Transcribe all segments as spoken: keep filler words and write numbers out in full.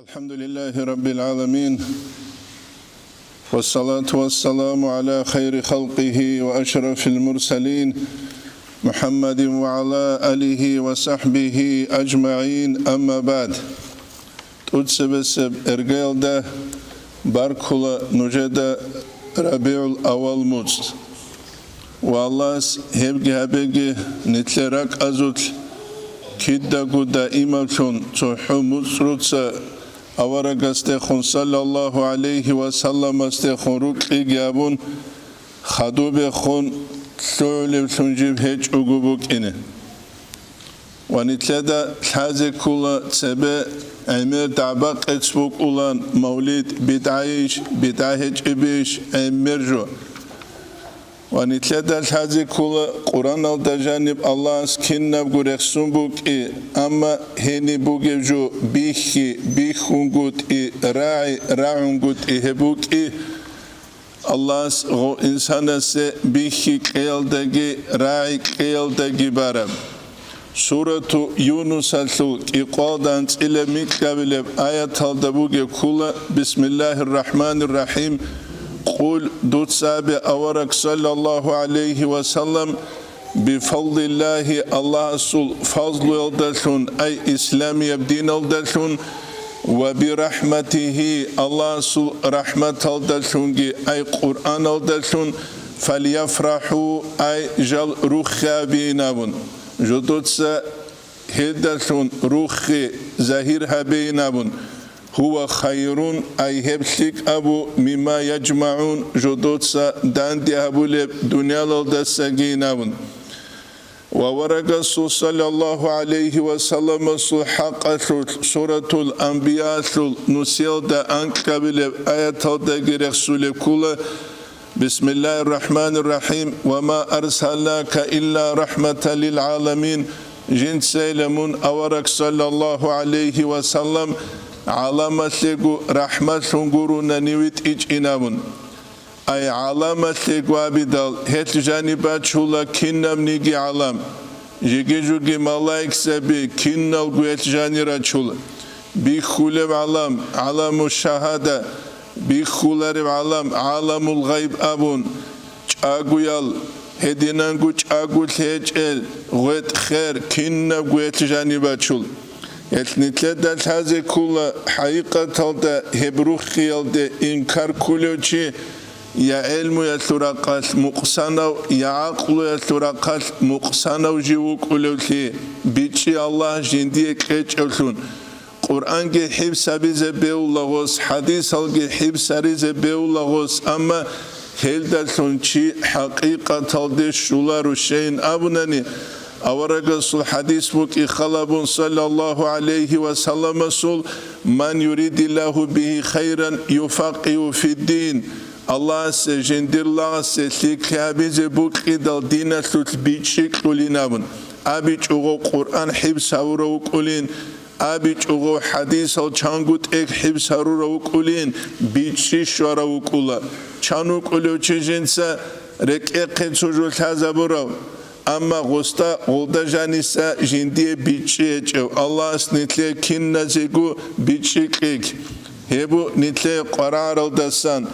الحمد لله رب العالمين، والصلاة والسلام على خير خلقه وأشرف المرسلين محمد وعلى آله وصحبه أجمعين، أما بعد. ТӀуцебесеб иргаялда баркула нужеда РабигӀул-аввал муцӀ. Ва Аллагьас гьебги гьабеги, нилъер ракӀазулъ кидаго даимаблъун цохӀо муцӀ руца аварагасдехун, саллаллагьу гӀалайгьи ва салламасдехун, рукьиги абун, хадубехун лъугӀулевлъун жиб гьечӀого букӀине. Ва нилъеда лъазе ккола цебе гӀемер дагӀба-къец букӀулан, мавлид бидгӀайищ, бидгӀа гьечӀебищ, гӀемер жо. Ва нилъеда лъазе ккола Къуръаналда жаниб Аллагьас кинабго рехсон букӀи, амма гьениб бугеб жо бихьи, бихьунгутӀи, рагӀи, рагӀунгутӀи гьеб букӀи, Аллагьас гъо-, инсанасе бихьи кьеялдаги, рагӀи кьеялдаги бараб. Сурату Юнусалъул кӀикъоялда анцӀила микьабилеб аяталда бугеб ккола: «Бисмиллагьир рахӀманир рахӀим. Къул», дуца абе, авараг, саллаллагьу гӀалайгьи ва саллам, «бифадлиллагьи», Аллагьасул фазлуялдалъун, ай исламияб диналдалъун, «ва бирахӀматигьи», Аллагьасул рахӀматалдалъунги, ай Къуръаналдалъун, «фальяфрахӀу», ай жал руххе абейин абун, жодоца гьелдалъун руххе загьир гьабейин абун, «гьува хайрун», ай гьеб лъикӀабу, «мимма яжмагӀун», жодоца данде гьабулеб дуниялалдасагийин абун. Ва аварагасул, саллаллагьу гӀалайгьи ва салламасул хӀакъалъулъ Суратул Анбияалъул нусиялда анкьабилеб аяталдаги рехсулеб ккола: «Бисмиллагьир рахӀманир рахӀим. Ва ма арсалнака илла рахӀматан лил гӀаламин». Жинцайила мун, авараг, саллаллагьу гӀалайгьи ва саллам, гӀаламалъего рахӀматлъун гуруна нив витӀичӀин абун. Ай гӀаламалъего абидал, гьелъ жаниб бачула кинабниги гӀалам, жеги-жуги малаикзаби, киналго гьелъ жанир рачула. Бихьулеб гӀалам, гӀаламу шагьада, бихьулареб гӀалам, гӀаламул гъайб абун, чӀагоял, гьединанго чӀаголъи гьечӀел, гъветӀ-хер, кинабго гьелъ жаниб бачул. Гьелъ нилъеда лъазе ккола, хӀакъикъаталда гьеб руххиялде инкар кколев чи, я гӀелмуялъул рахъалъ мукъсанав, я гӀакълуялъул рахъалъ мукъсанав жив вукӀулевлъи, бичӀчӀи Аллагь жиндие кьечӀевлъун. Къуръанги хӀифз гьабизе бегьула гъос, хӀадисалги хӀифз гьаризе бегьула гъос, амма гьелдалъун чи хӀакъикъаталде щуларо щайин абунани, аварагасул хӀадис букӀи халабун, саллаллагьу гӀалайгьи ва салламасул: «Ман юридиллагьу бигьи хайран юфаккигьу фиддин». Аллагьасе жиндир лагъасе лъикӀлъи гьабизе букӀидал диналъулъ бичӀчӀи кьулин абун, абичӀого Къуръан хӀифз гьавурав вукӀулин, абичӀого хӀадисал чанго тӀег хӀифз гьарурав вукӀулин, бичӀчӀи щварав вукӀула. Чан вукӀулев чи жинца рекӀехъе цо жо лъазабурав, амма гъосда гъолда жаниса жиндие бичӀчӀи гьечӀев, Аллагьас нилъее киназего бичӀчӀи кьеги. Гьеб бу нилъее къваригӀаралдасан.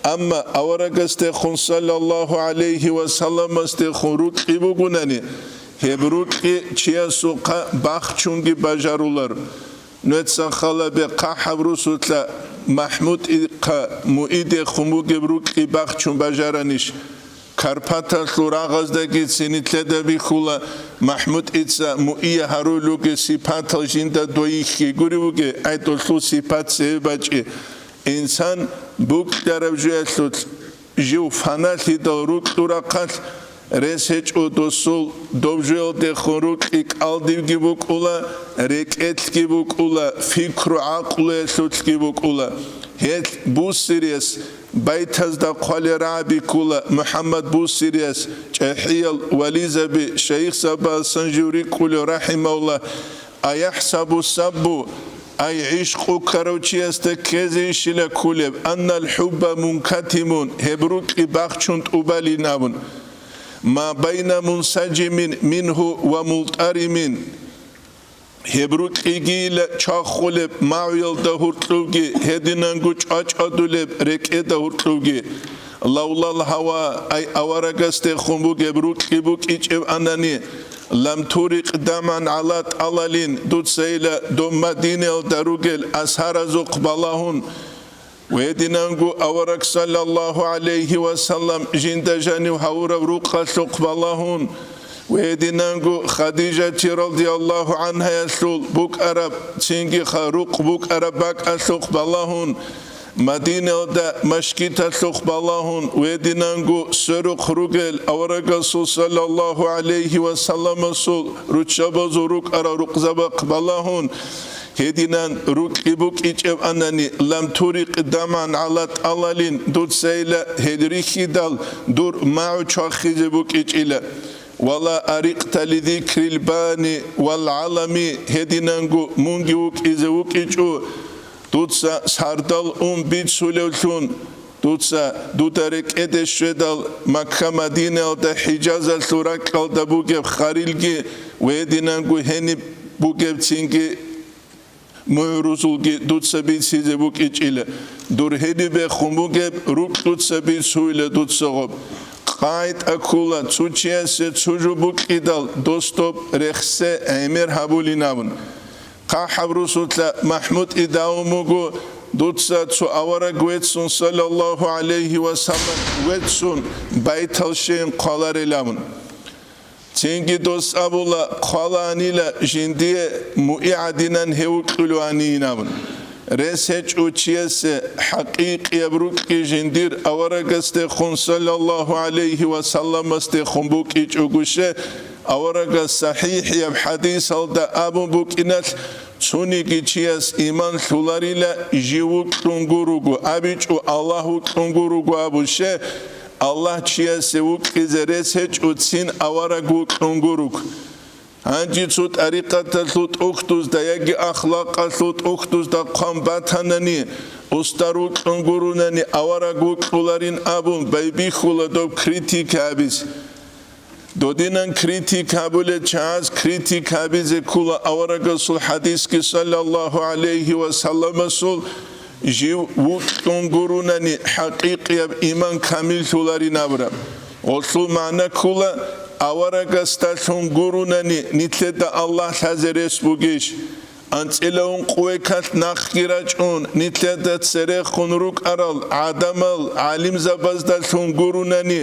Амма аварагасдехун, саллаллагьу гӀалайгьи ва салламасдехун рукьи бугунани, гьеб рукьи чиясухъа бахчунги бажарулар. Нуца халабе хъахӀаб русулъа МахӀмудихъа муидехун бугеб рукьи бахчун бажаранищ? Карпаталъул рагъаздаги цинилъеда бихьула, МахӀмудица муие гьарулев вугеб сипатал жинда дойихьи гури вугеб, гӀайдулъул сипат цеве бачӀи. Инсан букьараб жоялъулъ жив фаналъидал рукьурахъалъ рес гьечӀо досул, доб жоялдехун рукьи кӀалдибги букӀула, рекӀелъги букӀула, пикру-гӀакълуялъулъги букӀула. Гьелъ Бусирияс, байтазда хъвалел рагӀаби ккола, МухӀаммад Бусирияс, чӀахӀиял вализаби, шайихзабасан жив рикӀкӀулев, рахӀимагьуллагь, «АяхӀсабу саббу», ай гӀишкъу ккарав чиясда ккезейищила кколеб, «аннал хӀубба мункатимун», гьеб рукьи бахчун тӀубалин абун, «ма байна мунсажимин мингьу ва мултӀаримин», Гьеб рукьигийила чвахулеб магӀуялда гьуркьубги, гьединанго чӀвачӀвадулеб рекӀеда гьуркьубги. Лавлал гьава, ай аварагасдехун бугеб рукьи букӀичӀеб анани, лам турикъ даман гӀала тӀалалин, дуцайила доб Мадинаялда ругел асхӀаразухъ балагьун, гьединанго авараг саллаллагьу гӀалайгьи ва саллам жинда жанив гьавураб рукъалъухъ балагьун, гьединанго Хадижати радияллагьу гӀангьаялъул букӀараб, цинги ха рукъ букӀараб бакӀалъухъ балагьун, Мадинаялда машгиталъухъ балагьун, гьединанго сверухъ ругел аварагасул саллаллагьу гӀалайгьи ва салламасул руччабазул рукӀарал рукъзабахъ балагьун, гьединан рукьи букӀичӀеб анани, лам турикъ даман гӀала тӀалалин, дуцайила гьел рихьидал дур магӀу чвахизе букӀичӀила. Вала арикъта ли зикрил бани вал гӀалами, гьединанго мунги вукӀизе вукӀичӀо, дуца сардал ун бицулевлъун, дуца дуда рекӀеде щведал Макка-Мадинаялда ХӀижазалъул ракьалда бугеб харилги ва гьединанго гьениб бугебцинги мугӀрузулги дуца бицизе букӀичӀила. Дур гьенибехун бугеб рукьуца бицуила дуца гъоб. КъайтӀа ккула цо чиясе цо жо букӀидал дос доб рехсе гӀемер гьабулин абун. ХъахӀаб русулъа МахӀмуд идавун буго, дуца цо авараг веццун, саллаллагьу гӀалайгьи ва саллам, веццун байтал щейин хъваларел абун. Цинги дос абула, хъвалаанила жиндие муи гӀадинан гьев вукьулеванин абун. Рес гьечӀо чиясе хӀакъикъияб рукьи жиндир аварагасдехун, саллаллагьу гӀалайгьи ва салламасдехун букӀичӀого, щай аварагас сахӀихӀияб хӀадисалда абун букӀиналъ, цониги чияс иман лъуларила жив вукьун гуруго, абичӀо Аллагь вукьун гуруго абуще, Аллагь чиясе вукьизе рес гьечӀоцин авараг вукьун гуруг. Гьанже цо тӀарикъаталъул тӀухьдузда яги ахлакъалъул тӀухьдузда хъван батанани, устар вукьун гурунани авараг вукьуларин абун байбихьула доб критика гьабизе. Додинан критик гьабулел чагӀаз критик гьабизе ккула аварагасул хӀадисги, саллаллагьу гӀалайгьи ва салламасул, жив вукьун гурунани хӀакъикъияб иман камиллъуларин абураб. Гъолъул магӀна ккула, аварагасдалъун гурунани нилъеда Аллагь лъазе рес бугищ? АнцӀила ункъ векалъ нахъги рачӀун, нилъеда церехун рукӀарал гӀадамал гӀалимзабаздалъун гурунани,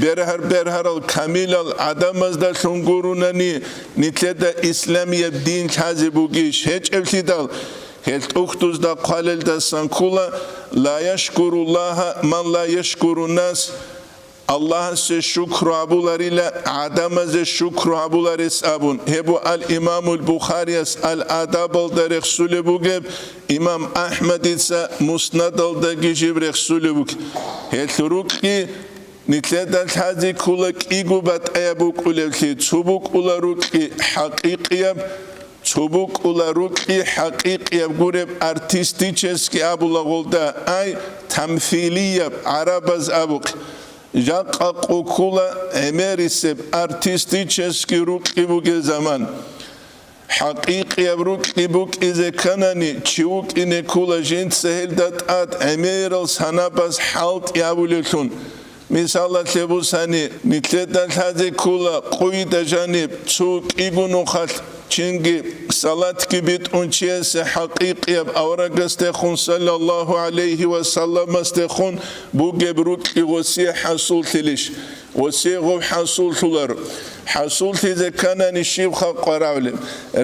бергьар-бергьарал камилал гӀадамаздалъун гурунани, нилъеда исламияб дин лъазе бугищ? ГьечӀеблъидал, гьел тӀухьдузда хъвалелдасан ккула, ла яшкуруллагьа ман ла яшкуруннас, Аллагьасе шукру гьабуларила гӀадамазе шукру гьабуларес абун. Гьеб ва ал-Имамул Бухарияс Ал-Адабалда рехсулеб бугеб, Имам АхӀмадица Муснадалдаги жиб рехсулеб бугеб. Гьелъ рукьи нилъеда лъазе ккула кӀиго батӀаяб букӀулевлъи, цо букӀула рукьи хӀакъикъияб, цо букӀула рукьи хӀакъикъияб гуреб, артистический абула гъолда, ай, тамсилияб, гӀарабаз абухъ. Жакъа къо ккула гӀемерисеб артистический рукьи бугел заман. ХӀакъикъияб рукьи букӀизе кканани, чи вукӀине ккула жинца гьелда тӀад гӀемерал санабаз хӀалтӀи абулевлъун. Мисалалъе бусани, нилъеда лъазе ккула къуйда жаниб цо кӀиго нухалъ чинги салатги битӀун чиясе хӀакъикъияб аварагасдехун, саллаллагьу гӀалайгьи ва салламасдехун, бугеб рукьи гъосие хӀасуллъилищ? Гъосие гъоб хӀасуллъуларо. ХӀасуллъизе кканани щиб халкъ варавли?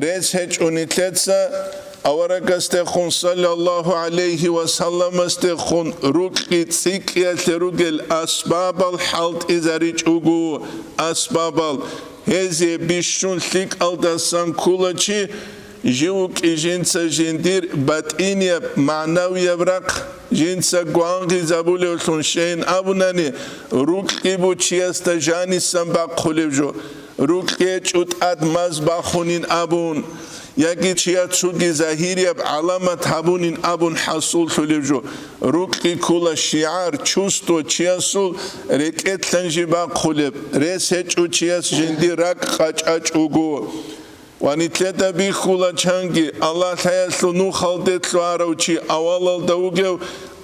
Рес гьечӀо нилъеца аварагасдехун, саллаллагьу гӀалайгьи ва салламасдехун, рукьи цӀикӀкӀиялъе ругел асбабал хӀалтӀизаричӀого, асбабал. Гьезие бищун лъикӀалдасан ккула чи, жив вукӀи жинца жиндир батӀинияб, магӀнавияб рахъ жинца гвангъизабулевлъун. Щайин абунани, рукьи бу чиясда жанисан бахъулеб жо, рукьи гьечӀо тӀад маз бахунин абун, яги чияс цоги загьирияб гӀаламат гьабунин абун хӀасуллъулеб жо. Рукьи ккула шигӀар, чувство чиясул рекӀелъан жиб бахъулеб, рес гьечӀо чияс жиндир ракӀ къачӀачӀого. Ва нилъеда бихьула чанги, Аллагьлъаялъул нухалде лъугьарав чи авалалда вугев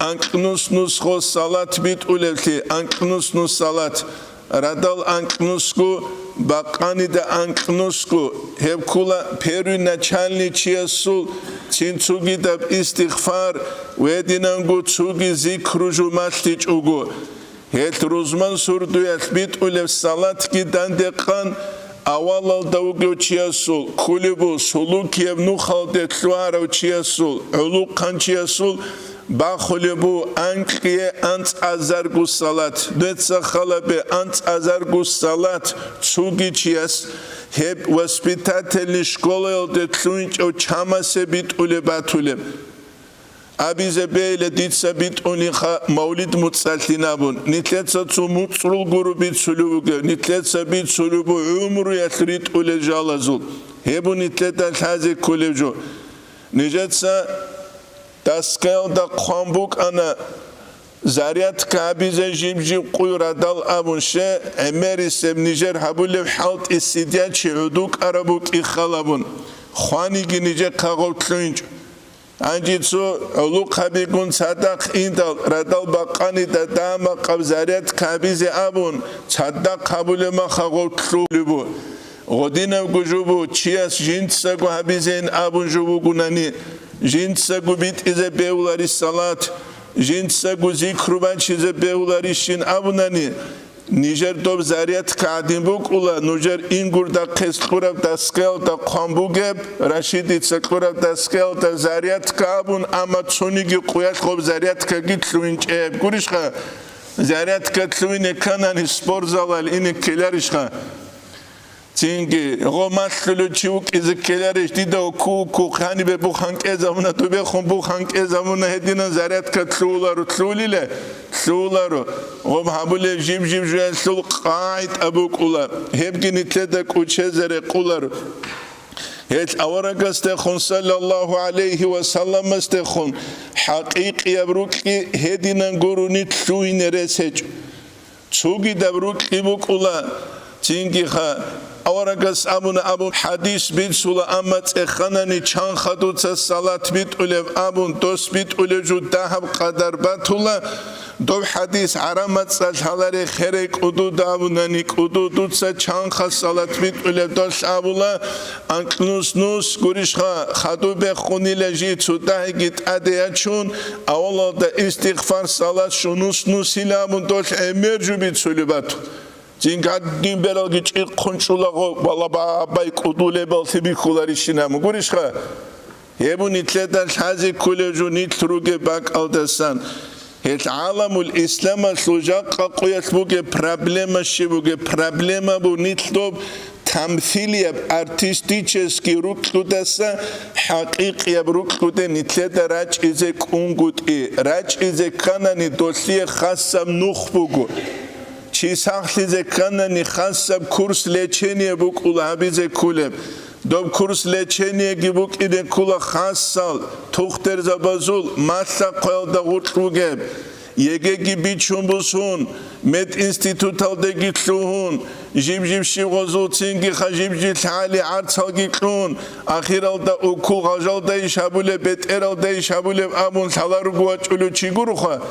анкьнус-нусго салат битӀулевлъи, анкьнус-нус салат, радал анкьнусго, бакъанида анкьнусго, гьеб ккула первый начальный чиясул цин цугидаб истигъфар, гьединанго цуги зикру жумалъичӀого. Гьелъ рузман сурдуялъ битӀулеб салатги дандекъан, авалалда вугев чиясул, кколеб бу сулукияб нухалде лъугьарав чиясул, гӀулухъанчиясул бахулеб бу анкьие анцӀазарго салат, дуца халабе анцӀазарго салат цуги чияс, гьеб воспитательный школаялде лъугьинчӀев чамасе битӀулеб батулеб. Абизе бейла дица битӀунихъа мавлид муцӀалъин абун, нилъеца цо муцӀрул гуро бицулев вугев, нилъеца бицулев ву гӀумруялъ ритӀулел жалазул. Гьеб бу нилъеда лъазе кколев жо. Нижеца доскаялда хъван букӀана, зарядка гьабизе жиб-жиб къуй радал абун, ще гӀемерисеб нижер гьабулеб хӀалтӀи сидячий гӀодукӀараб букӀин хал абун, хваниги нижехъа гъоб лъугьинчӀо. Гьанже цо гӀолохъабигун цадахъ индал, радал бакъанида дагьа-макъаб зарядка гьабизе абун, цадахъ гьабулеб махъа гъоб лъугьулеб бу. Гъодинабго жо бу, чияс жинцаго гьабизейин абун жо бугунани, жинцаго битӀизе бегьулари салат, жинцаго зикру бачизе бегьуларищин абунани, нижер доб зарядка гӀадин букӀула, нужер ингурдахъес кьураб доскаялда хъван бугеб, Рашидица кьураб доскаялда зарядка абун, амма цониги къуялъ гъоб зарядкаги лъугьинчӀеб. Гурищха? Зарядка лъугьине кканани спортзалалъ ине ккеларищха? Цинги, гъо малъулев чи вукӀизе ккеларищ, дида уку-уку, ханибе бух гьанкӀезабуна, дубехун бух гьанкӀезабуна, гьединан зарядка лъугьуларо, лъугьулила, лъугьуларо. Гъоб гьабулеб жиб-жиб жоялъул къагӀида букӀула, гьебги нилъеда кӀучезе рекъоларо. Гьелъ аварагасдехун, саллаллагьу гӀалайгьи ва салламасдехун, хӀакъикъияб рукьи гьединан гурони лъугьине рес гьечӀо. Цогидаб рукьи букӀула, цинги-ха, аварагас абуна абун хӀадис бицула, амма цӀеханани чанха дуца салат битӀулеб абун, дос битӀулеб жо дагьаб къадар батула, доб хӀадис гӀараб мацӀалъ гьаларе херей кӀудуда абунани кӀуду дуца чанха салат битӀулеб долъ абула, анкьнус-нус гурищха, хадуб бехунила жи цо дагьиги тӀаде ячун, авалалда истигъфар, салат щунус-нусила абун долъ гӀемер жо бицулеб бату. Цин гьадин бералги чӀихъун чӀулаго, вала бабай кӀудулебаллъи бихьуларищин абун гурищха? Гьеб бу нилъеда лъазе кколев жо нилъ ругеб бакӀалдасан. Гьелъ гӀаламул исламалъул жакъа къуялъ бугеб проблема щиб бугеб? Проблема бу нилъ доб тамсилияб, артистический рукьудаса хӀакъикъияб рукьуде нилъеда рачӀизе кӀунгутӀи, рачӀизе кканани долъие хасаб нух буго. Чи сахлъизе кканани хасаб курс лечения букӀула гьабизе кколеб. Доб курс лечениеги букӀине ккула хасал тухтерзабазул малъа-хъваялда гъоркь вугеб. ЕГЭги бичун бусун, мединституталдеги лъугьун, жиб-жиб щиб гъозул цинги-ха жиб-жиб лъагӀали гӀарцалги кьун, ахиралда укул гъажалдайищ гьабулеб, бетӀералдайищ гьабулеб абун лъаларуго вачӀулев чи гуроха.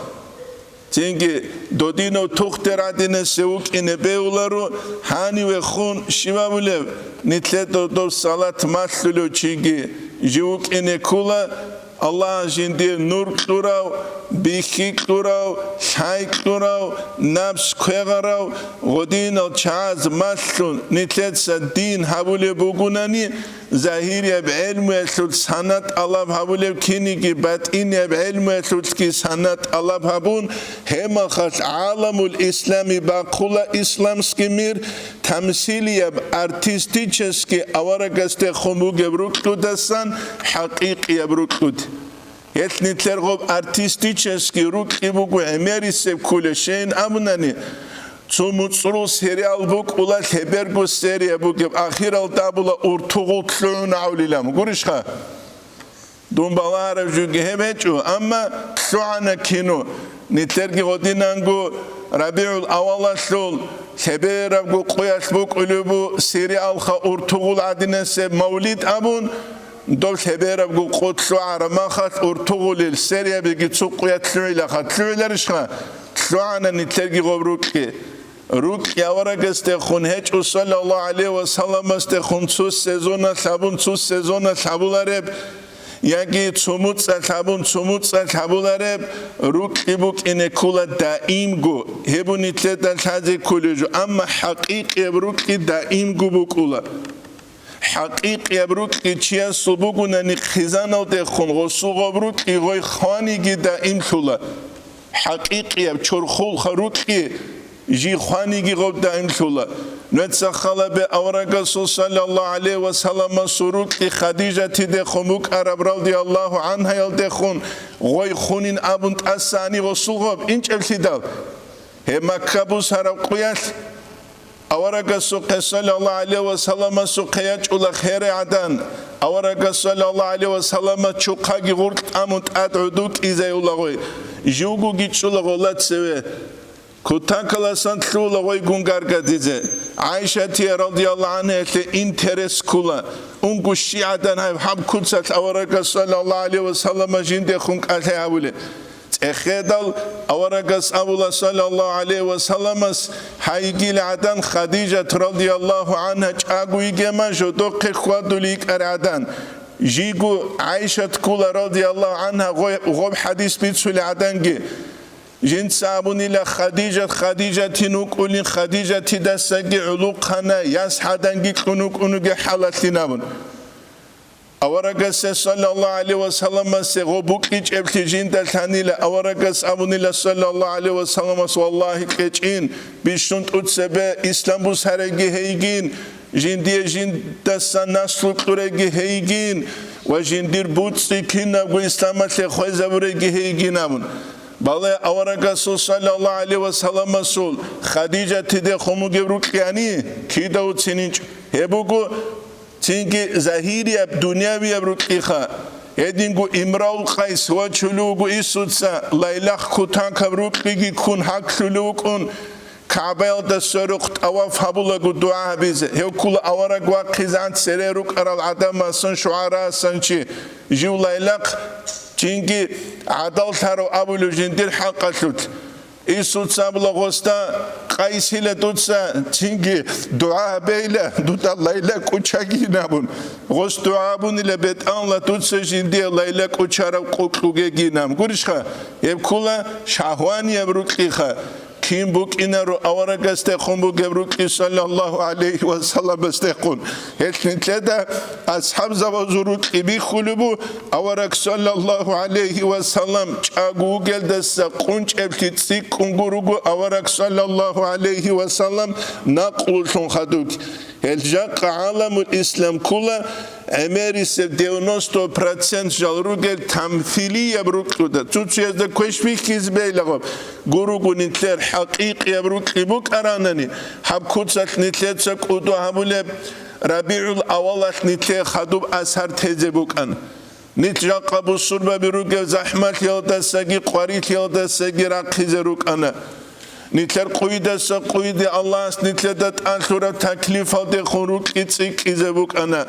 Цинги додинав тухтер гӀадинасе вукӀине бегьуларо, гьанивехун щиб абулеб, нилъе додов салат малъулев чиги жив вукӀине ккула, Аллагьас жиндир нур кьурав, бихьи кьурав, лъай кьурав, напс квегъарав, гъодинал чагӀаз малъун, нилъеца дин гьабулеб бугунани, загьирияб гӀелмуялъул сана тӀалаб гьабулеб киниги батӀинияб гӀелмуялъулъги сана тӀалаб гьабун, гьебмахалъ гӀаламул ислами бахъула исламский мир, тамсилияб, артистический аварагасдехун бугеб рукьудасан хӀакъикъияб рукьуд. Гьелъ нилъер гъоб артистический рукьи буго гӀемерисеб кколеб, щайин абунани, цо муцӀрул сериал букӀула, лъеберго серия бугеб, ахиралда абула уртугъул лъугӀун гьавлилан. Гурищха? Дун балагьараб жуги гьеб гьечӀо, амма лъугӀана кино. Нилъерги гъодинанго РабигӀул авалалъул лъеберабго къуялъ букӀулеб бу сериалха уртугъул гӀадинасеб мавлид абун, доб лъеберабго къо лъугӀараб махалъ уртугъулел сериябиги цо къуялъ лъугӀилаха, лъугӀиларищха? ЛъугӀана нилъерги гъоб рукьи. Рукьи аварагасдехун гьечӀо, саллаллагьу гӀалайгьи ва салламасдехун цо сезоналъ гьабун цо сезоналъ гьабулареб, яги цо муцӀалъ гьабун цо муцӀалъ гьабулареб, рукьи букӀине ккола даимго, гьеб нилъеда лъазе кколеб жо, амма хӀакъикъияб рукьи даимго букӀула. ХӀакъикъияб рукьи чиясул бугунани хъизаналдехун гъосул гъоб рукьи гъой хваниги даимлъула. ХӀакъикъияб чорхолха рукьи жий хваниги гъоб даимлъула. Нуца халабе аварагасул саллаллагьу гӀалайгьи ва салламасул рукьи Хадижатидехун букӀараб радияллагьу гӀангьаялдехун гъой хунин абун тӀасани гъосул гъоб инчӀеблъидал. Гьеб Макка бусараб къуялъ аварагасухъе саллаллагьу гӀалайгьи ва салламасухъе ячӀула херай гӀадан, аварагас саллаллагьу гӀалайгьи ва саллама чухъаги гъуркь тӀамун тӀад гӀодов кӀизаюла гъой, живгоги чӀула гъола цеве. Кутакаласан лъугьула гъойгун гаргадизе. ГӀайшатие радияллагьу гӀангьаялъе интерес ккула, унго щи гӀадан гьаб гьаб куцалъ аварагас саллаллагьу гӀалайгьи ва саллама жиндехун кӀалъай гьавулеб. ЦӀехедал аварагас абула, саллаллагьу гӀалайгьи ва салламас, гьайгил гӀадан Хадижат радияллагьу гӀангьа чӀаго йигема жодохъе хьвадулей йикӀар гӀадан. Жиго ГӀайшат ккула радияллагьу гӀангьа гъой-, гъоб хӀадис бицулей гӀаданги. Жинца абунила Хадижат Хадижатин вукӀулин, Хадижатидасаги гӀулухъана, яс гӀаданги кьун вукӀунуги хӀалаллъин абун. Аварагасе саллаллагьу гӀалайгьи ва салламасе гъо букӀичӀеблъи жинда лъанила, аварагас абунила саллаллагьу гӀалайгьи ва салламас, валлагьи, кьечӀин, бищун тӀуцебе ислам бусареги гьейгин, жиндие жиндасан наслу кьуреги гьейгин ва жиндир буцӀцӀи кинабго исламалъе хвезабуреги гьейгин абун. Бале, аварагасул саллаллагьу гӀалайгьи ва салламасул Хадижатидехун бугеб рукьяни кида уцининчӀо. Гьеб буго Цинги загьирияб дунявияб рукьиха. Гьединго Имраул Къайс вачулев вуго Исуца, лайлахъ кутакаб рукьиги ккун гьаклъулев вукӀун, КагӀбаялда сверухъ тӀаваф гьабулаго дугӀа гьабизе. Гьев ккула авараг вахъизегӀан цере рукӀарал гӀадамасан, шугӀарасан чи, жив лайлахъ, цинги гӀадаллъарав абулев жиндир хӀакъалъулъ. Исуца абула гъосда, Къайсила дуца цинги дугӀа гьабейила, дуда лайла кӀучагин абун. Гъос дугӀа гьабунила бетӀанла дуца жиндие лайла кӀучараб къо кьугегин абун. Гурищха, гьеб ккула шагьванияб рукьиха. Кин букӀинаро аварагасдехун бугеб рукьи саллаллагьу гӀалайгьи ва салламасдехун. Гьелъ нилъеда асхӀабзабазул рукьи бихьулеб бу, авараг саллаллагьу гӀалайгьи ва саллам чӀаго вугелдаса къунчӀеблъи цӀикӀкӀун гуруго авараг саллаллагьу гӀалайгьи ва саллам накълулъун хадуб. Гьел жакъа гӀаламул ислам ккула гӀемерисеб девяносто процент жал ругел тамсилияб рукьуда. Цуцуязда квеш бихьизе бегьилагъаб гуруго нилъер хӀакъикъияб рукьи букӀаранани, гьаб куцалъ нилъеца кӀуду гьабулеб РабигӀул авалалъ нилъее хадуб асар тезе букӀана. Нилъ жакъа бусурбаби ругел захӀмалъиялдасаги къварилъиялдасаги рахъизе рукӀана. Нилъер къуйдаса къуйде Аллагьас нилъеда тӀалъураб таклифалдехун рукьи цӀикӀкӀизе букӀана.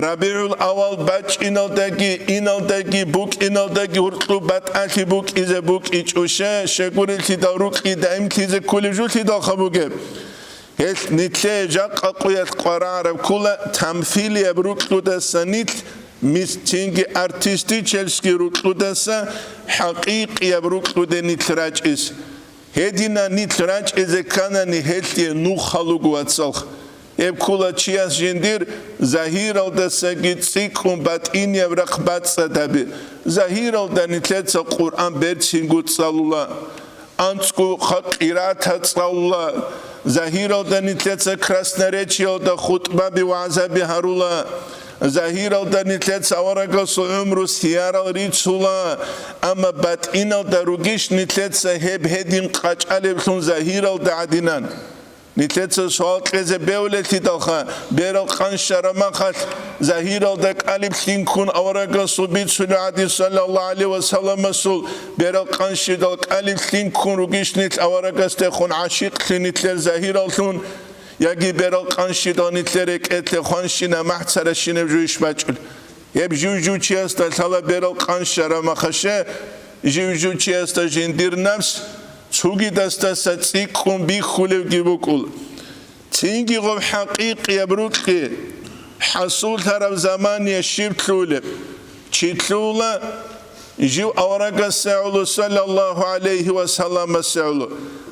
РабигӀул авал бачӀиналдаги, иналдаги, букӀиналдаги гьуркьуб батӀалъи букӀизе букӀичӀо, ще, щегурелъидал рукьи даимлъизе кколеб жолъидалха бугеб. Гьелъ нилъее жакъа къуялъ къварагӀараб ккула тамсилияб рукьудаса нилъ, мис-, цинги артистический рукьудаса хӀакъикъияб рукьуде нилъ рачӀиз. Гьедина нилъ рачӀизе кканани гьелъие нух халуг, вацалх. Гьеб ккула чияс жиндир загьиралдасаги цӀикӀкӀун батӀинияб рахъ бацӀцӀад гьаби. Загьиралда нилъеца Къуръан берцинго цӀалула. АнцӀго хъа-, къиратат цӀалула. Загьиралда нилъеца красноречиялда хутӀбаби вагӀзаби гьарула. Загьиралда нилъеца аварагасул гӀумру сиярал рицула. Амма батӀиналда ругищ нилъеца гьеб гьедин къачӀалеблъун загьиралда гӀадинан? Нилъеца суал кьезе бегьулелъидалха, берал къанщараб махалъ Загьиралда кӀалиблъи ккун аварагасул бицунеб гӀадин, саллаллагьу гӀалайгьи ва салламасул берал къанщидал кӀалиблъи ккун ругищ нилъ аварагасдехун гӀашикълъи нилъер загьираллъун, яги берал къанщидал нилъер рекӀелъе хванщина махӀцаращинаб жуйищ бачӀулеб? Гьеб жив-жив чиясда лъала берал къанщараб махаше, жив-жив чиясда жиндир напс цугидасдаса цӀикӀкӀун бихьулевги букӀула. Цинги гъоб хӀакъикъияб рукьи хӀасуллъараб замания щиб лъугьулеб? Чи лъугьула? Жив аварагасегӀуло, саллаллагьу гӀалайгьи ва салламасегӀуло,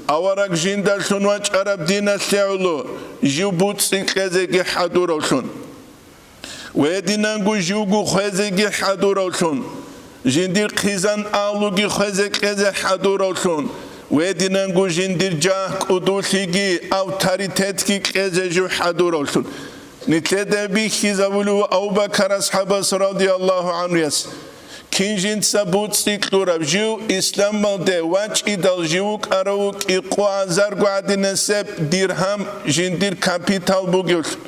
авараг жиндалъун вачӀараб диналъегӀуло, жив буцӀцӀи кьезеги хӀадуравлъун. Гьединанго живго хвезеги хӀадуравлъун, жиндир хъизан агьлуги хвезе кьезе хӀадуравлъун, гьединанго жиндир жагь, кӀудулъиги авторитетги кьезе жив хӀадуравлъун. Нилъеда бихьизабулев Абу-Бакар асхӀабас радияллагьу гӀанхуяс, кин жинца буцӀцӀи кьураб жив исламалде вачӀидал жив вукӀарав вукӀи къо азарго гӀадинасеб диргьам жиндир капитал бугевлъун.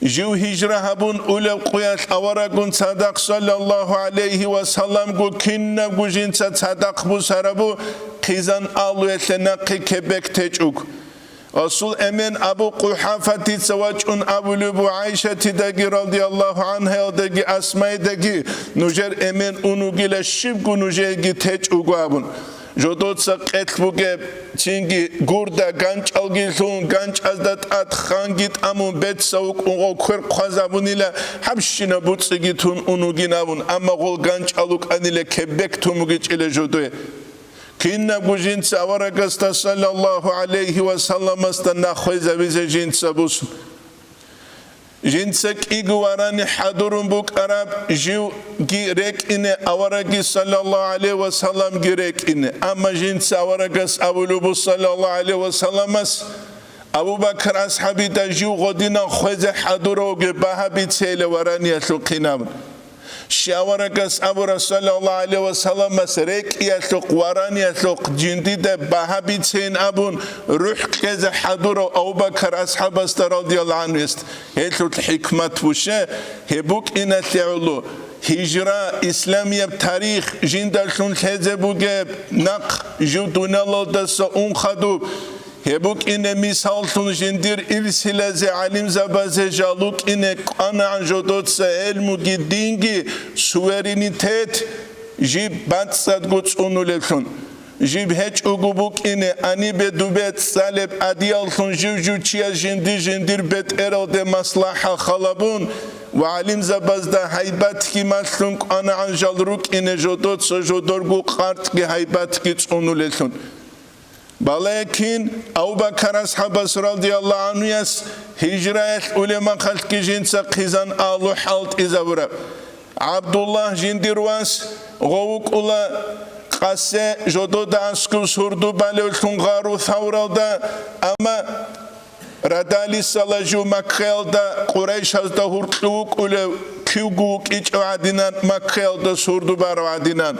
Жив гьижра гьабун улеб къуялъ аварагун цадахъ, саллаллагьу гӀалайгьи ва салламго, кинабго жинца цадахъ бусарабу хъизан агьлуялъе нахъе кебек течӀуг. Расул эмен Абу КъухӀафатица вачӀун абулеб буго ГӀайшатидаги радияллагьу гӀанхаялдаги Асмаидаги, нужер эмен ун вугила, щибго нужееги течӀ вуго абун. Жодоца къелъ бугеб, цинги гурда ганчӀалги лъун, ганчӀазда тӀад ханги тӀамун, бецав вукӀун гъов квер хъвазабунила, гьабщина буцӀцӀиги тун ун вугин абун, амма гъол ганчӀал вукӀанила, кебек тун бугичӀила жодое. Кинабго жинца аварагасда, саллаллагьу гӀалайгьи ва салламасда, нахъвезавизе жинца бусун. Жинца кӀиго варани хӀадурун букӀараб живги рекӀине, аварагги, саллаллагьу гӀалайгьи ва салламги, рекӀине. Амма жинца аварагас абулеб буго, саллаллагьу гӀалайгьи ва салламас, Абу-Бакр асхӀабида жив гъодинан хвезе хӀадуравги багьа бицейила вараниялъухъин абун. Щай аварагас абура, саллаллагьу гӀалайгьи ва салламас рекӀиялъухъ, вараниялъухъ жиндида багьа бицейин абун, рухӀ кьезе хӀадурав Абу-Бакр асхӀабасда радияллагьу гӀанхуясда. Гьелъул хӀикмат буго, гьеб букӀиналъе гӀоло, гьижра, исламияб тарих, жиндалъун лъезе бугеб нахъ жив дуниялалдаса ун хадуб, гьеб букӀине мисаллъун жиндир ирсилазе, гӀалимзабазе жал рукӀине кӀванагӀан жодоца гӀелмуги динги, суверенитет жиб бацӀцӀадго цӀунулеблъун. Жиб гьечӀого букӀине, гьанибе дубе цӀалеб гӀадияллъун жив-жив чияс жинди-жиндир бетӀералде маслахӀа халабун ва гӀалимзабазда гьайбатги малъун кӀванагӀан жал рукӀине жодоца жодорго къартӀги гьайбатги цӀунулеблъун. Балагьикин, Абу-Бакар асхӀабас радияллагьу гӀанхуяс гьижраялъ улеб мехалъги жинца хъизан агьлу хӀалтӀизабураб. ГӀабдуллагь жиндир вас гъов вукӀула къасе жодода аскӀов сурду балевлъун гъару Савралда, амма радалисала жив Маккаялда Къурайшазда гьуркьув вукӀулев, кивго вукӀичӀев гӀадинан, Маккаялда сурду барав гӀадинан.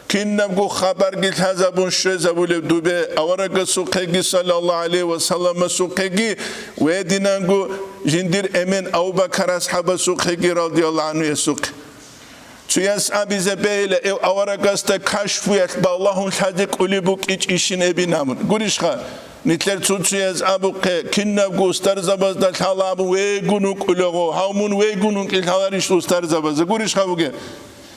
Кинабго хабарги лъазабун щвезабулеб дубе аварагасухъеги, саллаллагьу гӀалайгьи ва салламасухъеги, гьединанго жиндир эмен Абу-Бакар асхӀабасухъеги радияллагьу гӀанхуясухъе. Цояс абизе бегьила, эв аварагасда кашфуялъ балагьун лъазе кӀолеб букӀичӀищин эбин абун. Гурищха, нилъер цо-цояз абухъе, кинабго устарзабазда лъала абун вегун вукӀулаго, гьав мун вегун вукӀин лъаларищ устарзабазда? Гурищха бугеб?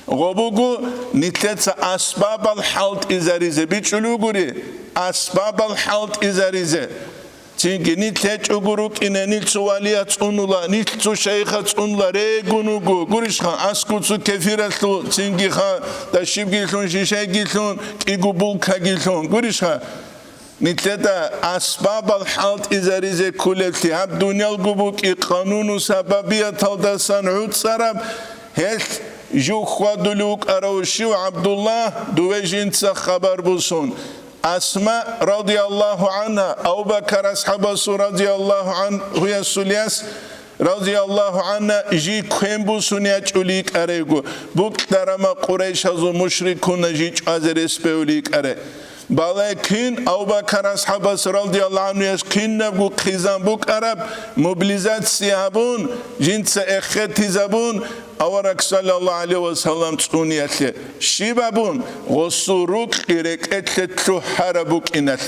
Гъо буго, нилъеца асбабал хӀалтӀизаризе бичӀчӀулев гури, асбабал хӀалтӀизаризе. Цинги нилъ гьечӀого рукӀине, нилъ цо валият цӀунула, нилъ цо шайихат цӀунула, регун вуго, гурищха, аскӀов цо кефиралъул, цинги ха, дашибгилъун, шишайгилъун, кӀиго булкагилъун, гурищха. Нилъеда асбабал хӀалтӀизаризе кколеблъи, гьаб дуниялго букӀи къануну сабабияталдасан гӀуцӀараб, гьелъ жив хьвадулев вукӀарав щив, ГӀабдуллагь, дуве жинца хабар бусун. Асма радияллагьу гӀанхӀа, Абу-Бакар асхӀабасул радияллагьу гӀанхӀуясул яс, радияллагьу гӀанхӀа, жий квен бусун ячӀулей йикӀарайго, букьарама къурайшазул мушрикунна жий чӀвазе рес бевлей йикӀарай. Бале, кин Абу Бакар асхӀабас радияллагьу гӀанхуяс кинабго хъизан букӀараб, мобилизация гьабун, жинца эхетизабун, авараг саллаллагьу гӀалайгьи ва саллам цӀуниялъе, щиб абун, гъосул рукьи рекӀелъе лъугьараб букӀиналъ.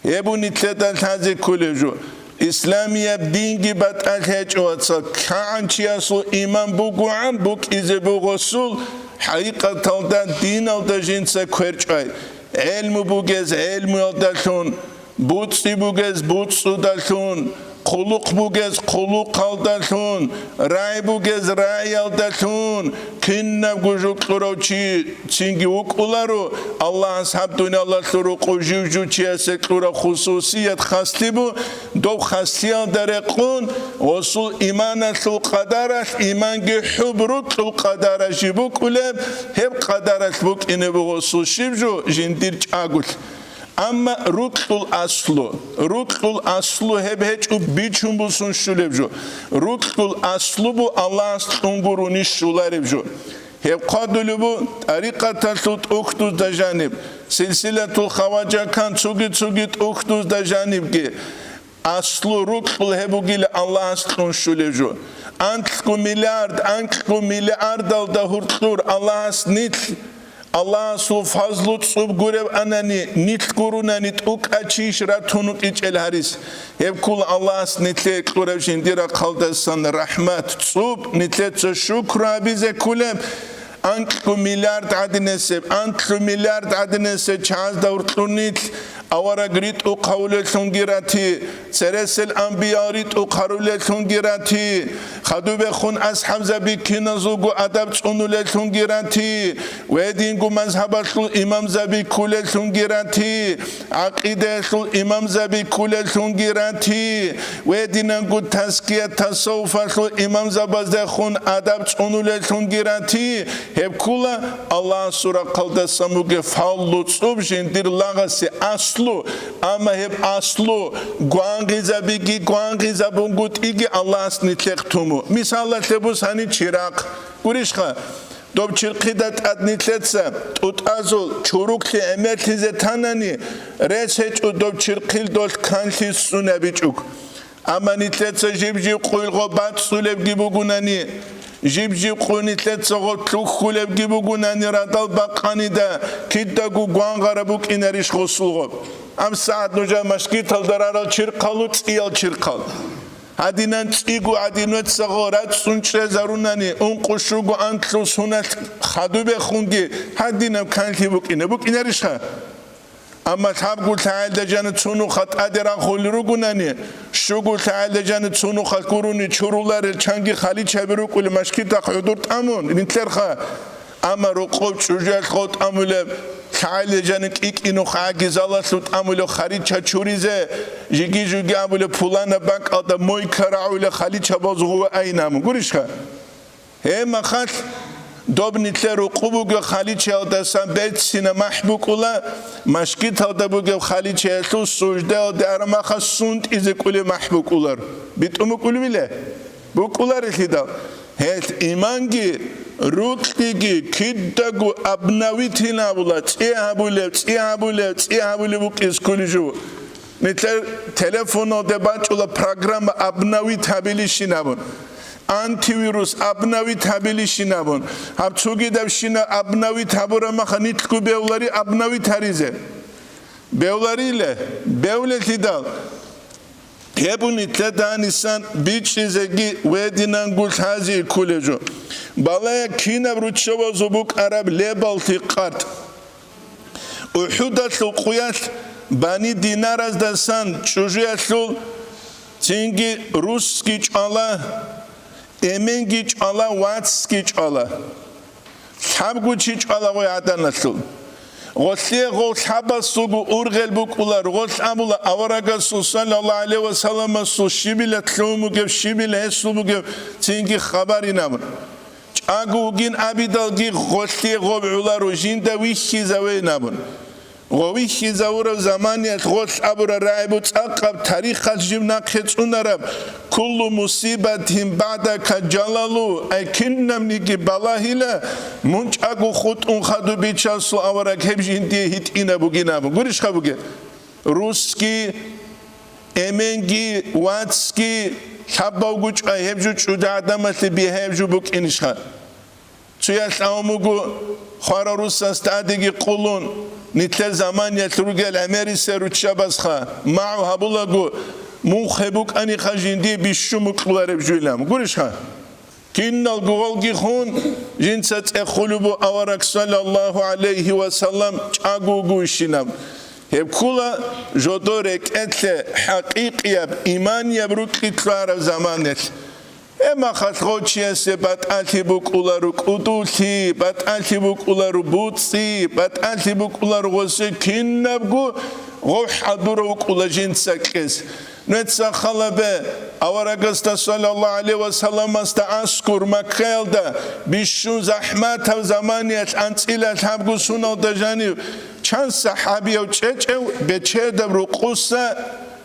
Гьеб нилъеда лъазе кколеб жо. Исламияб динги батӀалъи гьечӀо, вацал, лъагӀанчиясул иман бугогӀан букӀизе буго гъосул, хӀакъикъаталда диналда жинца кверчӀвай. ГӀелму бугез гӀелмуялдалъун, буцӀцӀи бугез буцӀцӀудалъун, хъулухъ бугез хъулухъалдалъун, рагӀи бугез рагӀиялдалъун, кинабго жо кьурав чи цинги вукӀуларо, Аллагьас гьаб дуниялалъул рукъу жив-жив чиясе кьураб хусусият хаслъи бу, доб хаслъиялда рекъун, гъосул иманалъул къадаралъ, иманги хӀуб рукьул къадара жиб букӀулеб, гьеб къадаралъ букӀине буго гъосул щиб жо жиндир чӀаголъ. Амма рукьул аслу, рукьул аслу гьеб гьечӀо бичун бусун щулеб жо. Рукьул аслу бу Аллагьас кьун гурони щулареб жо. Гьеб хъвадулеб бу тӀарикъаталъул тӀухьдузда жаниб, силсилатул хаважакан цуги-цуги тӀухьдузда жанибги. Аслу рукьул гьеб бугила Аллагьас кьун щулеб жо. Анкьго миллиард, анкьго миллиардалда гьуркьур Аллагьас нилъ, Аллагьасул фазлу цӀуб гуреб анани, нилъ гурунани тӀукӀа чийищ ратун вукӀичӀел гьарис. Гьеб ккула Аллагьас нилъее кьураб жиндир рахъалдасан рахӀмат цӀуб, нилъеца шукру гьабизе ккулеб. Анкьго миллиард гӀадинесеб, анкьго миллиард гӀадинесеб чагӀазда гьуркьур нилъ, авараг ритӀухъ гьавулеллъунги рати, цересел анбиял ритӀухъ гьарулеллъунги рати, хадубехун асхӀабзаби киназулго адаб цӀунулеллъунги рати, ва гьединго мазгьабалъул имамзаби ккулеллъунги рати, гӀакъидаялъул имамзаби ккулеллъунги рати, ва гьединанго тазкият-тасаввуфалъул имамзабаздехун адаб цӀунулеллъунги рати, гьеб ккула Аллагьасул рахъалдасан бугеб фаллу цӀуб жиндир лагъасе аслу, амма гьеб аслу гвангъизабиги гвангъизабунгутӀиги Аллагьас нилъехъ туму. Мисалалъе бусани чирахъ. Гурищха? Доб чирхъида тӀад нилъеца тӀутӀазул чуруклъи гӀемерлъизе танани, рес гьечӀо доб чирхъил долъ канлъи ссунабичӀого. Амма нилъеца жиб-жиб къуйгъо бацӀцӀулебги бугунани, жиб-жиб къуй нилъеца гъо лъухьулебги бугунани радал бакъанида, кидаго гвангъараб букӀинарищ гъосул гъоб? ГьабсагӀат нужер машгиталда рарал чирхъалу цӀиял чирхъал. Гьадинан цӀиго гӀадинуца гъо рацӀцӀун чӀезарунани, ункъо-щуго анлъул суналъ хадубехунги гьадинаб канлъи букӀина-, букӀинарищха? Амма лъабго лъагӀелда жана цунуха тӀаде рахулел ругунани, щуго лъагӀелда жана цунуха гурони чуруларел чанги халичаби рукӀулел машгитахъ гӀодор тӀамун, нилъерха. Амма рокъоб чӀужуялъ гъо тӀамулеб, лъагӀелда жана кӀикӀинухъ гӀаги залалъув тӀамулев халича чуризе, жиги-жуги абулеб пуланаб бакӀалда мойка рагӀулел халичабаз гъува айин абун. Гурищха? Гьеб махалъ, доб нилъер рукъу бугеб халичаялдасан берцина махӀ букӀула, машгиталда бугеб халичаялъул суждаялде араб махалъ сунтӀизе кӀулеб махӀ букӀулар. БитӀун букӀулебила? БукӀуларелъидал. Гьелъ иманги, рукьиги кидаго обновить гьабула, цӀи гьабулев, цӀи гьабулев, цӀи гьабулев букӀиз кколеб жо. Нилъер телефоналде бачӀула программа обновить гьабилищин абун. Антивирус обновить гьабилищин абун. Гьаб цогидабщина обновить гьабураб маха нилъго бевлари обновить гьаризе. Бевларила, бевлелъидал. Гьеб нилъеда гьанисан бичӀчӀизеги гьединанго лъазе кколеб жо. Балая кинаб руччабазул букӀараб лебаллъи къарт. УхӀудалъул къуялъ Бани Динараздасан чӀужуялъул цинги русги чӀвала, эменги чӀвала, вацги чӀвала. Лъабго чи чӀвала гъой гӀаданалъул. Гъолъие гъов лъабасулго ургъел букӀулар, гъолъ абула аварагасул саллаллагьу гӀалайгьи ва салламасул щибила лъугьун бугеб, щибила гьесул бугеб цинги хабарин абун. ЧӀаго вугин абидалги гъолъие гъоб гӀоларо, жинда вихьизавейин абун. Гъов вихьизавураб заманиялъ гъолъ абураб рагӀи буго цӀакъаб тарихалъ жив нахъе цӀунараб: «Куллу мусибатин баъдака жалалу», ай кинабниги балагьила, мун чӀаго хутӀун хадуб бичасул авараг гьеб жиндие гьитӀинаб бугин абун. Гурищха бугеб? Русги, эменги, вацги, лъабавгу чӀвай гьеб жо чӀуда гӀадамалъе бигьаяб жо букӀинищха? Цоял авун буго, хварал русас тӀадеги къулун, нилъер заманиялъ ругел гӀемерисел руччабазха, магӀу гьабулаго, мун хве букӀаниха жиндие бищун букӀулареб жуйилан. Гурищха? Киналго гъолги хун, жинца цӀехулеб буго авараг, саллаллагьу гӀалайгьи ва саллам, чӀаго вугевщинаб. Гьеб ккула жодор рекӀелъе хӀакъикъияб, иманияб рукьи ккараб заманалъ. Гьеб махалъ гъов чиясе батӀалъи букӀуларо кӀудулъи, батӀалъи букӀуларо буцӀцӀи, батӀалъи букӀуларо гъосе кинабго гъов хӀадурав вукӀула жинца кьес. Нужеца хал гьабе, аварагасда, саллаллагьу гӀалайгьи ва салламасда аскӀур Маккаялда бищун захӀматаб заманиялъ анцӀила лъабго суналда жанив чан сахӀабияв чӀечӀев бечедаб рукъуса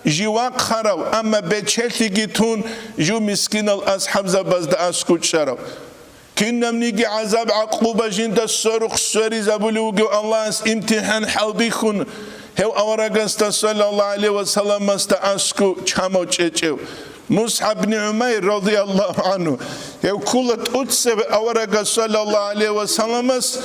жив вахъарав, амма бечелъиги тун жив мискинал асхӀабзабазда аскӀур чӀарав. Кинабниги гӀазаб-гӀакъуба жинда сверухъ сверизабулев вугев Аллагьас имтихӀан хӀалбихьун, гьев аварагасда, саллаллагьу гӀалайгьи ва салламасда, аскӀур чамав чӀечӀев МусгӀаб ибн ГӀумайр, радияллагьу гӀангьу, гьев ккула тӀоцебе аварагас, саллаллагьу гӀалайгьи ва салламас,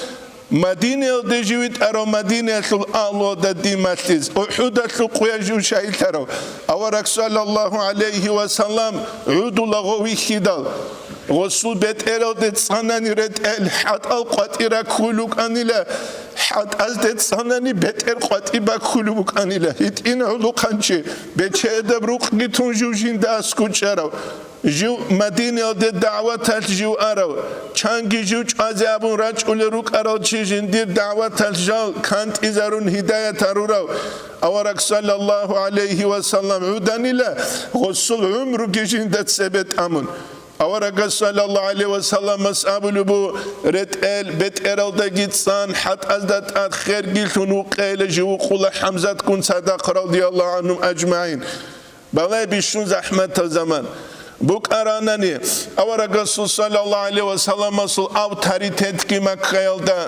Мадинаялде жив витӀарав, Мадинаялъул агьлуялда дин малъизе, УхӀудалъул къоялъ жив шагьидлъарав авараг, саллаллагьу гӀалайгьи ва саллам, гӀодула гъов вихьидал, гъосул бетӀералде цӀанани ретӀел хӀатӀал къватӀи раккулел рукӀанила, хӀатӀазде цӀанани бетӀер къватӀи баккулеб букӀанила, гьитӀин гӀолохъанчи, бечедаб рукъги тун жив жинда аскӀур чӀарав. Жив Мадинаялде дагӀваталъ жив арав, чанги жив чӀвазе абун рачӀулел рукӀарал чи жиндир дагӀваталъ жал кантӀизарун гьидаят гьарурав авараг, саллаллагьу гӀалайгьи ва саллам, гӀуданила, гъосул гӀумруги жинда цебе тӀамун. Аварагас, саллаллагьу гӀалайгьи ва салламас, абулеб буго: ретӀел бетӀералдаги цӀан, хӀатӀазда тӀад хергилъун вукъейила жив вукъула ХӀамзатгун цадахъ, радияллагьу гӀангьум ажмагӀин. Балай бищун захӀматаб заман букӀаранани, аварагасул, саллаллагьу гӀалайгьи ва салламасул авторитетги Маккаялда,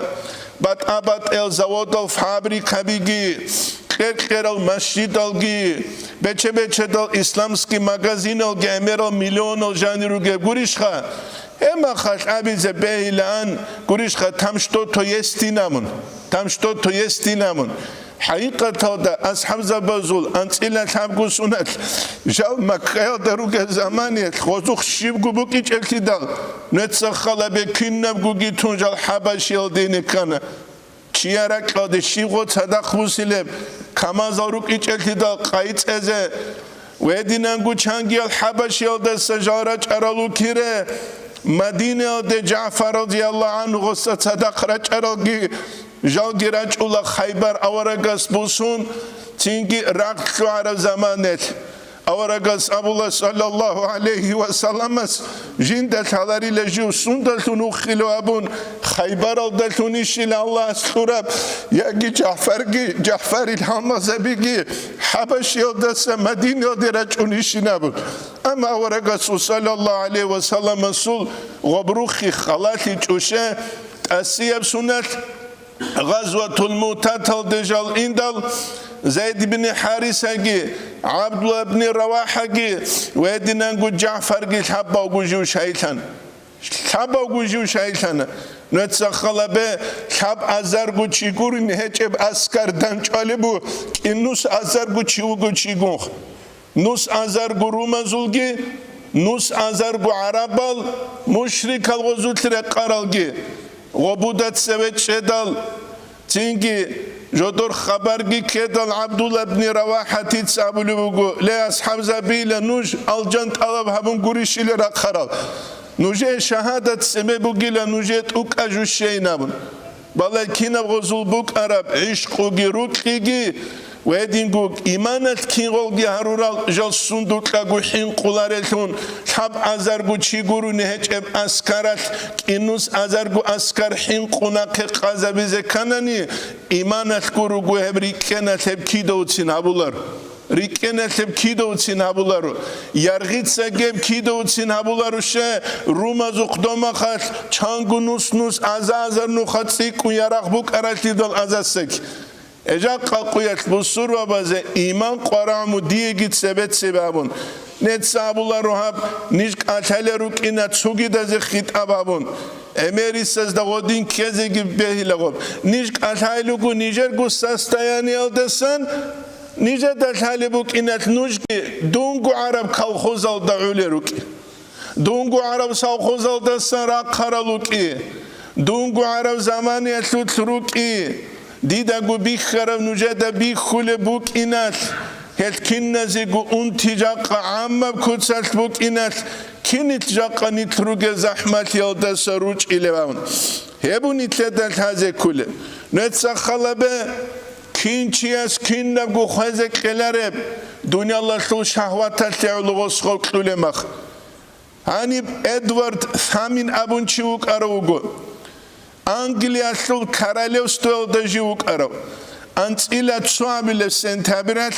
батӀа-батӀиял заводал, фабрикабиги, кьер-кьерал масжидалги, бече-бечедал исламский магазиналги гӀемерал миллионал жанир ругеб гурищха? Гьеб махалъ абизе бегьилаан гурищха: там что-то есть динамун, там что-то есть динамун. ХӀакъикъаталда, асхӀабзабазул анцӀила лъабго суналъ жал Маккаялда ругел заманиялъ гъозухъ щибго букӀичӀеблъидал, нугӀеца хал гьабе, кинабгоги тун жал ХӀабашиялде ине ккана. Чияр ракьалде щиб гъо цадахъ бусилеб, камазал рукӀичӀеблъидал къайи цӀезе, гьединанго чангиял ХӀабашиялдаса жал рачӀарал руккире, Мадинаялде ЖагӀфар, радияллагьу гӀангьу, гъоса цадахъ рачӀаралги, жалги рачӀула Хайбар аварагас бусун, цинги рагъ лъугӀараб заманалъ. Аварагас абула, саллаллагьу гӀалайгьи ва салламас, жинда лъаларила жив сундалъун вухилев абун, Хайбаралдалъунищила Аллагьас кьураб, яги ЖагӀфарги, ЖагӀфарил гьалмагъзабиги ХӀабашиялдаса Мадинаялде рачӀунищин абун. Амма аварагасул, саллаллагьу гӀалайгьи ва салламасул, гъоб рухъи халалъи чӀуше тӀасияб суналъ, Гъазватул Муътаталде жал индал, Зайд ибн ХӀарисаги, ГӀабдулла ибн РавахӀаги ва гьединанго ЖагӀфарги лъабавго жив шагьидлъана. Лъабавго жив шагьидлъана. НугӀеца хал гьабе, лъаб азарго чи гурин гьечӀеб аскар данчӀвалеб бу, кӀинус азарго чи вуго чигун. Нус азарго румазулги, нус азарго гӀарабал, мушрикал гъозулъ рекъаралги, гъобуда цеве чӀедал, цинги жодор хабарги ккедал, ГӀабдулла ибн РавахӀатица абулеб буго: «Ле, асхӀабзабила, нуж алжан тӀалаб гьабун гурищила рахъарал? Нужее шагьадат цебе бугила, нужее тӀукӀа жущейин», – абун. Балай кинаб гъозул букӀараб гӀишкъуги рукьиги, Гьединго иманалъ кингъолги гьарурал жал сундукьаго хӀинкъуларелъун, лъабазарго чи гурони гьечӀеб аскаралъ кӀинусазарго аскар хӀинкъун нахъе къазабизе кканани, иманалъ гуро гьеб рикӀкӀеналъ гьеб кидавцин гьабуларо. РикӀкӀеналъ гьеб кидавцин гьабуларо. Яргъица гьеб кидавцин гьабуларо, ще, румазухъ домахалъ чанго нус-нус аза-азар нуха цӀикӀкӀун ярагъ букӀаралъидал азасаги. Жакъа къуялъ бусурбабазе иман къварагӀму диеги цебе-цебе абун. Нецц абуларо гьаб, ниж кӀалъалел рукӀина цогидазе хитӀаб абун. ГӀемерисезда гъодин ккезеги бегьила гъоб. Ниж кӀалъайилуго нижерго состояниялдасан нижеда лъалеб букӀиналъ нужги дунго гӀараб колхозалда гӀолел рукӀи. Дунго гӀараб совхозалдасан рахъарал рукӀи, дунго гӀараб заманиялъулъ рукӀи, дидаго бихьараб нужеда бихьулеб букӀиналъ, гьел киназего унти жакъа гӀаммаб куцалъ букӀиналъ, кинилъ жакъа нилъ ругел захӀмалъиялдаса ручӀилеван. Гьеб нилъеда лъазе кколеб. Нуца халабе, кин чияс кинабго хвезе кьелареб, дуниялалъул шагьваталъе гӀоло гъос гъов кьулеб мах. Гьаниб Эдвард Самин абун чи вукӀарав вуго. Англиялъул королевствоялда жив вукӀарав. АнцӀила цоабилеб сентябралъ,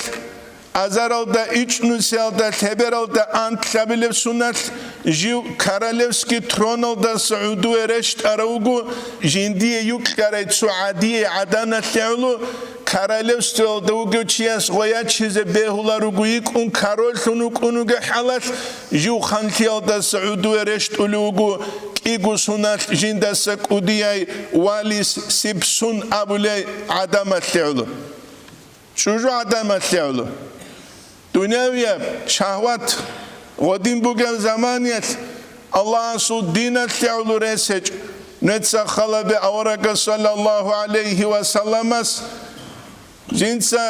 азаралда ичӀнусиялда лъебералда анлъабилеб соналъ жив королевский троналдаса гӀодове рещтӀарав вуго, жиндие юкьарай цо гӀадие гӀаданалъе гӀоло, королевствоялда вугев чияс гъоячизе бегьуларуго йикӀун корольлъун вукӀун вугеб хӀалалъ, жив ханлъиялдаса гӀодове рещтӀулев вуго кӀиго соналъ жиндаса кӀудияй Валис Сипсун абулей гӀадамалъе гӀоло. ЧӀужугӀадамалъе гӀоло. Дунявияб шагьват гъодин бугеб заманиялъ Аллагьасул диналъе гӀоло рес гьечӀо. Нуца халабе аварагас саллаллагьу гӀалайгьи ва салламас жинца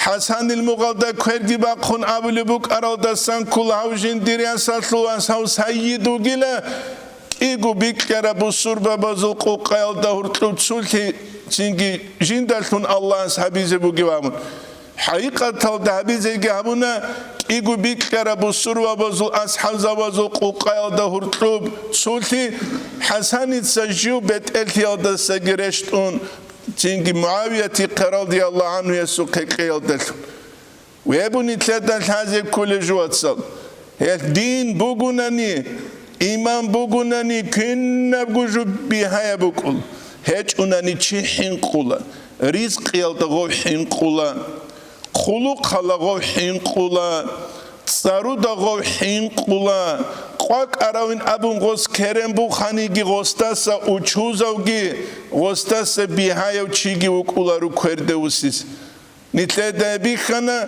ХӀасанил мугъалда кверги бахъун абулеб букӀаралдасан ккола гьав жиндир ясалъул вас гьав сайид вугила, кӀиго бикьараб бусурбабазул къукъаялда гьоркьоб цолъи цинги жиндалъун Аллагьас гьабизе бугев абун. ХӀакъикъаталда гьабизеги гьабуна, кӀиго бикьараб бусурбабазул асхӀабзабазул къукъаялда гьоркьоб цолъи ХӀасаница жив бетӀерлъиялдасаги рещтӀун, цинги МугӀавияти радияллагьу гӀанхуясухъе кьеялдалъун. Гьеб нилъеда лъазе кколеб жо, вацал. Гьел дин бугунани, иман бугунани, кинабго жо бигьаяб букӀула. ГьечӀунани чи хӀинкъула, ризкъиялда гъов хӀинкъула, хъулухъалда гъов хӀинкъула, цӀаруда гъов хӀинкъула, къвакӀаравин абун гъос керен буханиги, гъосдаса учузавги, гъосдаса бигьаяв чиги вукӀуларо кверде вусизе. Нилъеда бихьана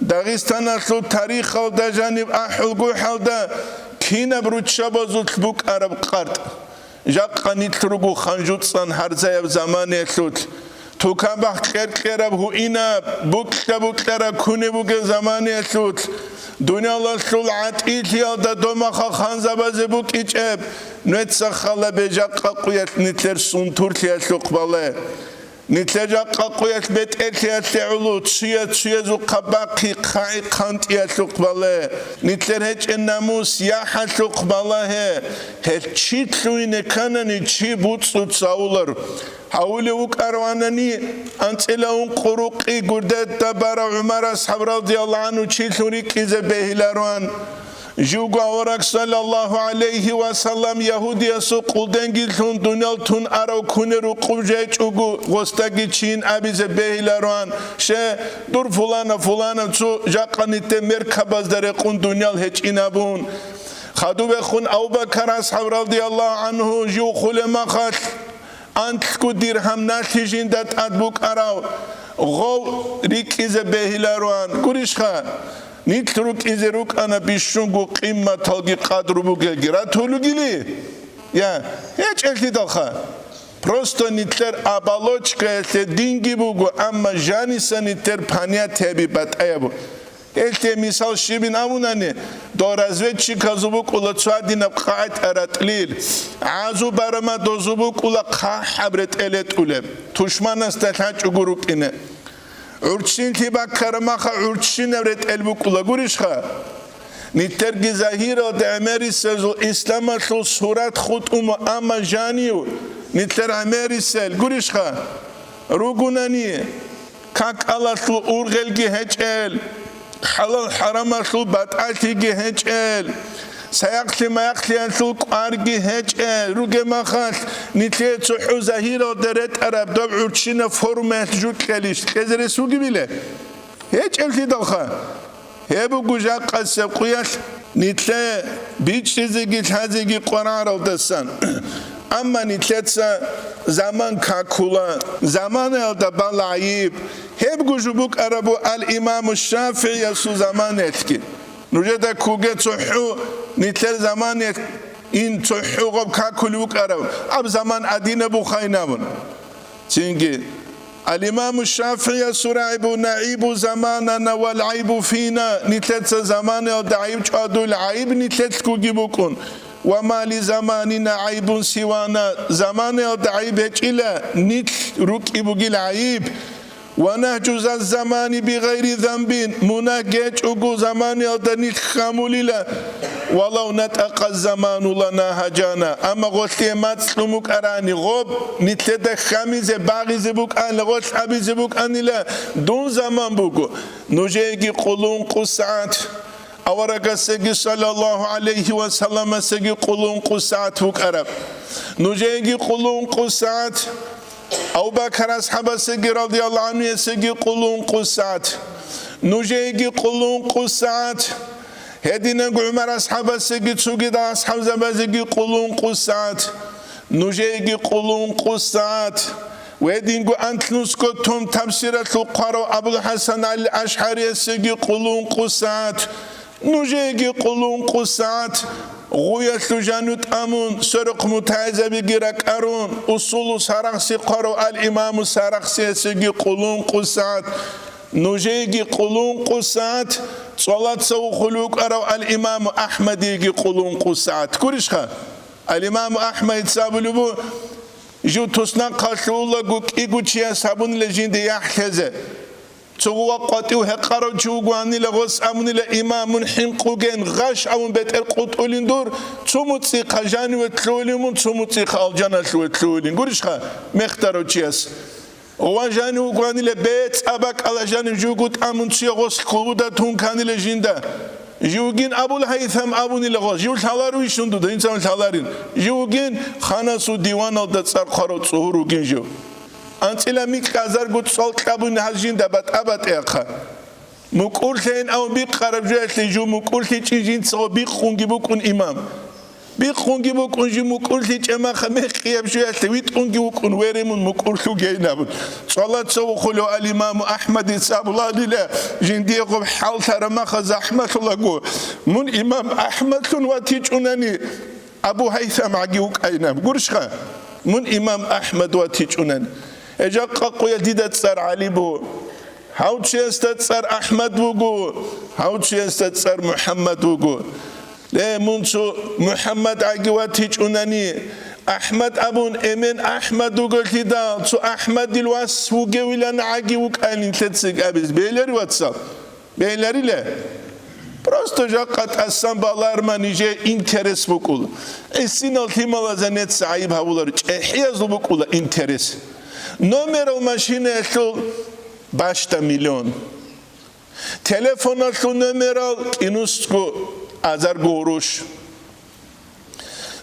Дагъистаналъул тарихалда жаниб ахӀулгохӀалда кинаб руччабазулъ букӀараб къартӀ. Жакъа нилъ руго ханжуцӀан гьарзаяб заманиялъулъ, тукабахъ кьер-кьераб гьуинаб, букьа-букьараб кунеб бугеб заманиялъулъ, дуниялалъул гӀатӀилъиялда домахъа ханзабазе букӀичӀеб, нуца халабе жакъа къуялъ нилъер сунтурлъиялъухъ бале. Нилъер жакъа къуялъ бетӀерлъиялъе гӀоло, цуя-цуязухъа бахъи хъагӀи хъантӀиялъухъ бале. Нилъер гьечӀеб намус яхӀалъухъ балагье. Гьел чи лъугьине кканани, чи буцӀцӀуц гьавулар. Гьавулев вукӀаравани, анцӀила ункъо рукъи гурдеда барав ГӀумар асхӀаб радияллагьу гӀанху чилъун рикӀкӀизе бегьилароан. Живго авараг саллаллагьу гӀалайгьи ва саллам ягьудиясул къулденги лъун дуниял тун арав кунер рукъуб жечӀого, гъосдаги чийин абизе бегьилароан, ще, дур фулана-фулана цо жакъа нилъер меркабазда рекъун дуниял гьечӀин абун. Хадубехун Абу-Бакар асхӀаб радияллагьу гӀанху жив хулеб махалъ, анлъго диргьам налъи жинда тӀад букӀарав гъов рикӀкӀизе бегьилароан. Гурищха, нилъ рукӀизе рукӀана бищунго къимматалги къадру бугелги. Ратулугили? Я, гьечӀелъидалха. Просто нилъер оболочкаялъе динги буго, амма жаниса нилъер понятияби батӀаяб буго. Гьелъе мисал щибин абунани, дов разведчиказул букӀула цо гьадинаб къагӀида ратӀлил, гӀазу барама дозул букӀула хъахӀаб ретӀел ретӀулеб, тушманасда лъачӀого рукӀине. ГӀурччинлъи баккараб маха гӀурччинаб ретӀел букӀула гурищха? Нилъерги загьиралда гӀемерисезул исламалъул сурат хутӀун, амма жанив нилъер гӀемерисел гурищха? Ругунани, какалалъул ургъелги гьечӀел, хӀалал-хӀарамалъул батӀалъиги гьечӀел, саяхълъи-маяхълъиялъул кӀварги гьечӀел ругеб махалъ, нилъее цохӀо загьиралда ретӀараб доб гӀурччинаб формаялъ жо кьелищ? Кьезе рес бугебила? ГьечӀеблъидалха. Гьеб буго жакъасеб къуялъ нилъее бичӀчӀизеги лъазеги къваригӀаралдасан. Амма нилъеца заман какула, заманаялда бала гӀайиб. Гьебго жо букӀарабу ал-Имаму ШафигӀиясул заманаялъги. Нужеда куге цохӀо нилъер заманаялъ ин цохӀо гъаб какулев вукӀарав, аб заман адинабухъайин абун. Цинги, ал-Имаму ШафигӀиясул рагӀи буго: «НагӀибу заманана вал гӀайбу фина», нилъеца заманаялда гӀайиб чӀвадул, гӀайиб нилъелъгоги букӀун. «Ва ма ли заманина гӀайбун сивана», заманаялда гӀайиб гьечӀила, нилъ рукӀи бугил гӀайиб. «Ва нагьжу заз замани бигъайри занбин», мунагь гьечӀого заманаялда нилъ ххамулила. «Валав натӀакъа заману лана гьажана», амма гъолъие мацӀ лъун букӀарани, гъоб нилъеда ххамизе, багъизе букӀанила, гъолъ абизе букӀанила, дун заман буго. Нужееги къуллу ункъо сагӀат, аварагасеги саллаллагьу гӀалайгьи ва салламасеги къуллу ункъо сагӀат букӀараб. Нужееги къуллу ункъо сагӀат, Абу Бакар асхӀабасеги радияллагьу гӀанхуясеги къуллу ункъо сагӀат. Нужееги къуллу ункъо сагӀат. Гьединанго ГӀумар асхӀабасеги цогидал асхӀабзабазеги къуллу ункъо сагӀат. Нужееги къуллу ункъо сагӀат. Гьединго анлънусго тун тафсиралъул хъварав АбулхӀасан ГӀали АшгӀариясеги къуллу ункъо сагӀат. Нужееги къуллу ункъо сагӀат гъуялъул жану тӀамун, сверухъ мутагӀилзабиги ракӀарун, усулу Сарахси хъварав ал-Имаму Сарахсиясеги къуллу ункъо сагӀат. Нужееги къуллу ункъо сагӀат цӀалаца вухулев вукӀарав ал-Имаму АхӀмадиеги къуллу ункъо сагӀат. Гурищха? Ал-Имаму АхӀмадица абулеб буго, жив туснахъалъулаго кӀиго чияс гьабунила жинде яхӀ лъезе. Цо гъувахъ къватӀив гьекъарав чи вугоанила, гъос абунила: «Имам, мун хӀинкъуген, гъаш абун бетӀер къутӀулин дур, цо муцӀихъа жаниве лъугьулин мун, цо муцӀихъа алжаналъуве лъугьулин». Гурищха мехтарав чияс? Ва жанив вугоанила, бецӀа бакӀала жанив, живго тӀамун цуя гъос клубуда тун канила жинда. Живгин Абул ГьайтӀам абунила гъос, жив лъалару ишун дуда, инсан лъаларин. Живгин ханасул диваналда цӀар хъварав цӀугьур вугин жив. АнцӀила микьазарго цӀал кьабун гьаз жинда батӀа-батӀиахъа. МукӀурлъейин абун бикъараб жоялъе жив мукӀурлъичӀин жинцаго бикъунги букӀун имам. Бикъунги букӀун жив мукӀурлъичӀеб маха мекъияб жоялъе витӀунги вукӀун, вере мун мукӀурлъугейин абун. ЦӀалаца вухулев ал-Имаму АхӀмадица абуланила, жиндие гъоб хӀаллъараб маха захӀмалъулаго, мун имам АхӀмадлъун ватичӀунани, Абу ГьайтӀам гӀаги вукӀайин аб. Гурищха? Мун имам АхӀмад ватичӀунан. Гьеб жакъа къуялъ дида цӀар ГӀали буго. Гьав чиясда цӀар АхӀмад вуго, гьав чиясда цӀар МухӀаммад вуго. Ле, мун цо МухӀаммад гӀаги ватичӀунани, АхӀмад абун эмен АхӀмад вуголъидал, цо АхӀмадил вас вугевилан гӀаги вукӀайин лъециг абиз. Бегьилари, вацал? Бегьиларила. Просто жакъа тӀасан баларма нижее интерес букӀула. Гьесинал лъималазда нецц гӀайиб гьавулар, чӀехӀиязул букӀула интерес. Номерал машинаялъул бащда миллион. Телефоналъул номерал кӀинусго азарго гъурущ.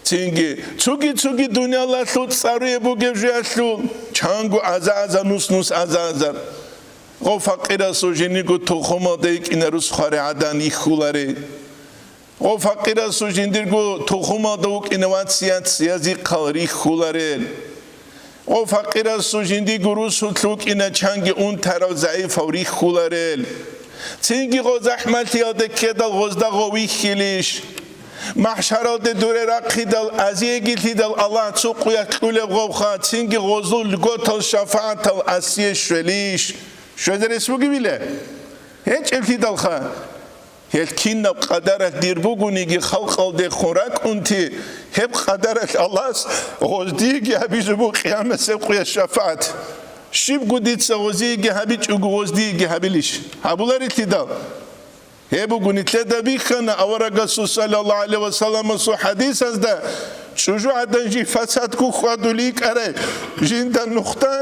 Цинги, цоги-цоги дуниялалъул цӀаруе бугеб жоялъул, чанго аза-аза, нус-нус аза-аза. Гъов факъирасул жиндирго тухумалда йикӀина рус хвари гӀадан йихьуларе. Гъов факъирасул жиндирго тухумалда вукӀина вацияц язихъал рихьуларел. Гъов факъирасул жиндирго русулъ вукӀина чанги унтарав загӀипав рихьуларел. Цинги гъо захӀмалъиялде ккедал гъозда гъо вихьилищ? МахӀшаралде дуре рахъидал азиеги лъидал Аллагь цо къуялъ кьулеб гъовха, цинги гъозул льготал шафагӀатал асие щвелищ? Щвезе рес бугебила? ГьечӀеблъидалха. Гьел кинаб къадаралъ дир бугониги халкъалдехун ракӀунти, гьеб къадаралъ Аллагьас гъоздиеги гьабизе буго къиямасеб къуялъ шафагӀат. Щибго дица гъозиеги гьабичӀого, гъоздиеги гьабилищ? Гьабуларилъидал. Гьеб буго, нилъеда бихьана аварагасул саллаллагьу гӀалайгьи ва салламасул хӀадисазда, чӀужугӀадан жий фасадго хьвадулей кӀарай, жинда нухда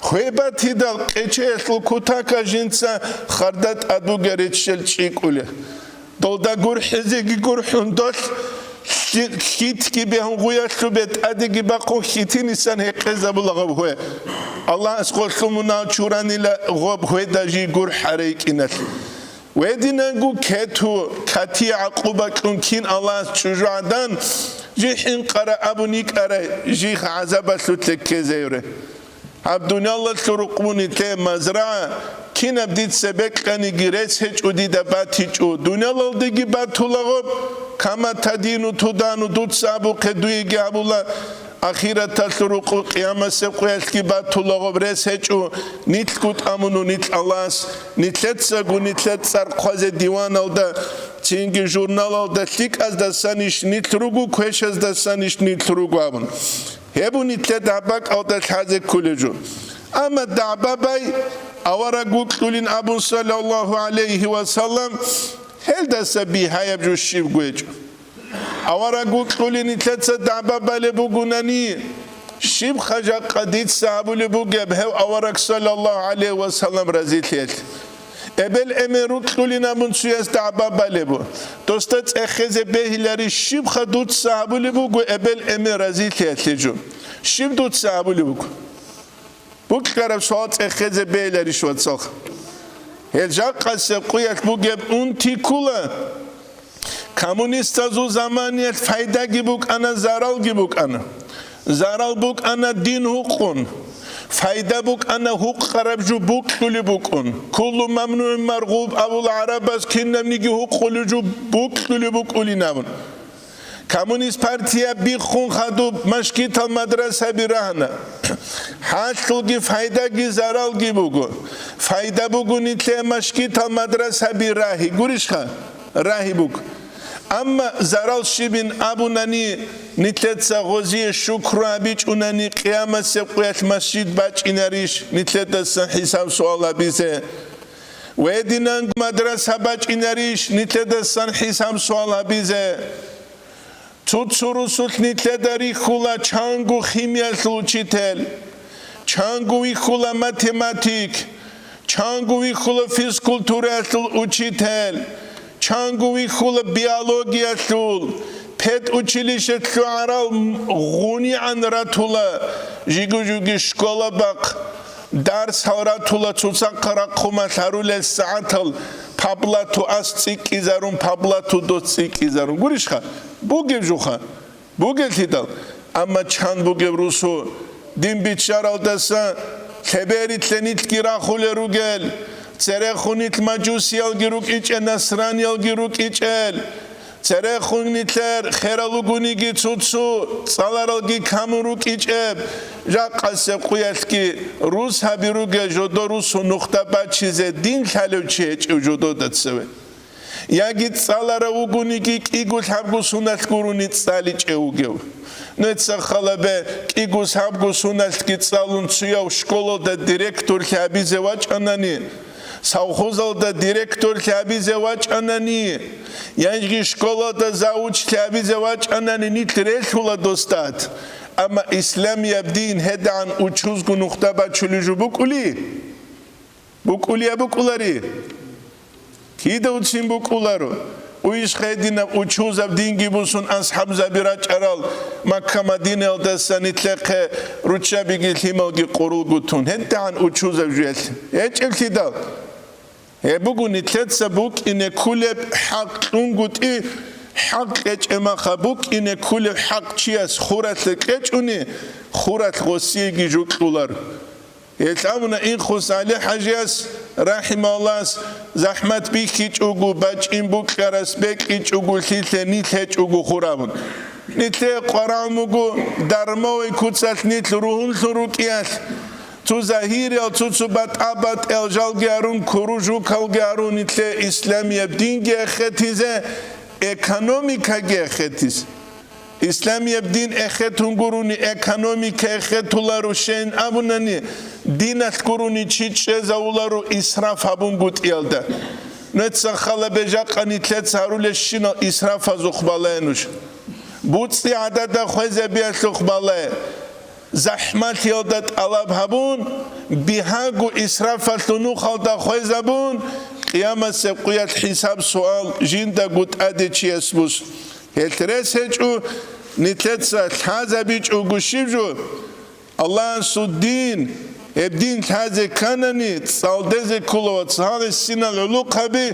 хвей батидал, къечеялъул кутака жинца харда тӀад бугей реччел чӀикӀулей. Долда гурхӀизеги гурхӀун долъ, лъи-, лъитги бегьунгуялъубе тӀадеги бахъун хьитинисан гьекъезабула гъаб гьве. Аллагьас гъолъул мунагь чуранила гъоб гьведа жий гурхӀарай кӀиналъ. Гьединанго кету, катие гӀакъуба кьун кин Аллагьас чӀужугӀадан, жий хӀинкъара абун йикӀарай, жий гӀазабалъулъе ккезаюре. Гьаб дуниялалъул рукъмуни те мазрагӀа, кинаб дица бекьаниги рес гьечӀо дида батичӀо, дуниялалдеги батулагъоб, кама тадину тудану, дуца абухъе дуеги абула, ахираталъул рукъу къиямасеб къуялъги батулагъоб рес гьечӀо, нилъго тӀамуну нилъ Аллагьас, нилъецаго нилъер цӀар хъвазе диваналда, цинги журналалда лъикӀаздасанищ нилъ руго, квешаздасанищ нилъ руго абун. Гьеб нилъер дагӀба-кӀалда лъазе кколеб жо. Амма дагӀба бай авараг вукьулин абун, саллаллагьу гӀалайгьи ва саллам, гьелдаса бигьаяб жо щибго гьечӀо. Авараг вукьулин нилъеца дагӀба балеб бугунани, щибха жакъа дица абулеб бугеб гьев авараг, саллаллагьу гӀалайгьи ва саллам, разилъиялъе? Эбел-эмен рукьулин абун цояс дагӀба балеб бу. Досда цӀехезе бегьилари щибха дуца гьабулеб буго эбел-эмен разилъиялъе жо? Щиб дуца гьабулеб буго? Букьараб суал цӀехезе бегьиларищ, вацалха? Гьел жакъасеб къуялъ бугеб унти ккула. Коммунистазул заманиялъ пайдаги букӀана, заралги букӀана. Зарал букӀана дин гьукъун, пайда букӀана гьукъараб жо букьулеб букӀун. Куллу мамнугӀин маргъуб абула гӀарабаз, кинабниги гьукъулеб жо букьулеб букӀулин абун. Коммунист партия биххун хадуб машгитал мадрасаби рагьана. Гьалъулги пайдаги заралги буго. Пайда буго нилъее машгитал мадрасаби рагьи, гурищха? Рагьи буго. Амма зарал щибин абунани, нилъеца гъозие шукру гьабичӀунани, къиямасеб къуялъ масжид бачӀинарищ нилъедасан хӀисаб-суал гьабизе? Гьединанго мадраса бачӀинарищ нилъедасан хӀисаб-суал гьабизе? Цо-цо русулъ нилъеда рихьула чанго химиялъул учитель, чанго вихьула математик, чанго вихьула физкультураялъул учитель, чанго вихьула биологиялъул, педучилище лъугӀарал гъунигӀан ратула, жиго-жуги школа бахъ, дарсал ратула, цоцахъа рахъумалъ гьарулел сагӀатал паблату ас цӀикӀкӀизарун, паблату дос цӀикӀкӀизарун. Гурищха? Бугеб жуха? Бугелъидал, амма чан бугеб русу дин биччаралдаса лъеберилъе нилъги рахулел ругел, церехун нилъ мажусиялги рукӀичӀел, насраниялги рукӀичӀел, церехун нилъер херал ругониги цо-цо цӀаларалги камун рукӀичӀеб, жакъасеб къуялъги рус гьаби ругел жодо русу нухда бачизе дин лъалев чи гьечӀев жодода цеве. Яги цӀаларав вугониги, кӀиго лъабго суналъ гурони цӀаличӀев вугев. Нуца халабе, кӀиго лъабго суналъги цӀалун цояв школалда директорлъи гьабизе вачӀанани, совхозалда директорлъи гьабизе вачӀанани, яги школалда завучлъи гьабизе вачӀанани, нилъ релъула досдат. Амма исламияб дин гьедагӀан учузго нухда бачулеб жо букӀули? БукӀулеб букӀулари? Кидавцин букӀуларо. Уйш гьединаб учузаб динги бусун асхӀабзаби рачӀарал Макка-Мадинаялдаса нилъехъе руччабиги лъималги къурулгутун. ГьедтагӀан учузаб жуялъ гьечӀеблъидал. Гьеб буго нилъеца букӀине ккулеб хӀакъ кьунгутӀи, хӀакъ кьечӀеб маха букӀине ккулеб хӀакъ чияс хуралъе кьечӀуни, хуралъ гъосиеги жукьулар. Гьелъ абуна Инхус ГӀали-хӀажияс, рахӀимагьуллагьас, захӀмат бихьичӀого, бачӀин букьарас бекьичӀого, лъилъе нилъ гьечӀого хурабун. Нилъее къварагӀун буго дармовый куцалъ нилъ ругьунлъун рукӀиялъ, цо загьириял, цо-цо батӀа-батӀиял жалги гьарун, куру-жукалги гьарун, нилъее исламияб динги эхетизе, экономикаги эхетизе. Исламияб дин эхетун гурони, экономика эхетуларо щейин абунани, Диналъ гурони чи чӀезавуларо исраф гьабунгутӀиялда. Нуца хала бе жакъа нилъеца гьарулещинал исрафазухъ балай нуж. БуцӀи гӀадада хвезабиялъухъ балай. ЗахӀмалъиялда тӀалаб гьабун, бигьаго исрафалъул нухалда хвезабун, къиямасеб къуялъ хӀисаб-суал жиндаго тӀаде чияс бус. Гьелъ рес гьечӀо, нилъеца лъазабичӀого щиб жо? Аллагьасул дин, гьеб дин лъазе кканани, цӀалдезе ккола ва цо гьагъисинал гӀулухъаби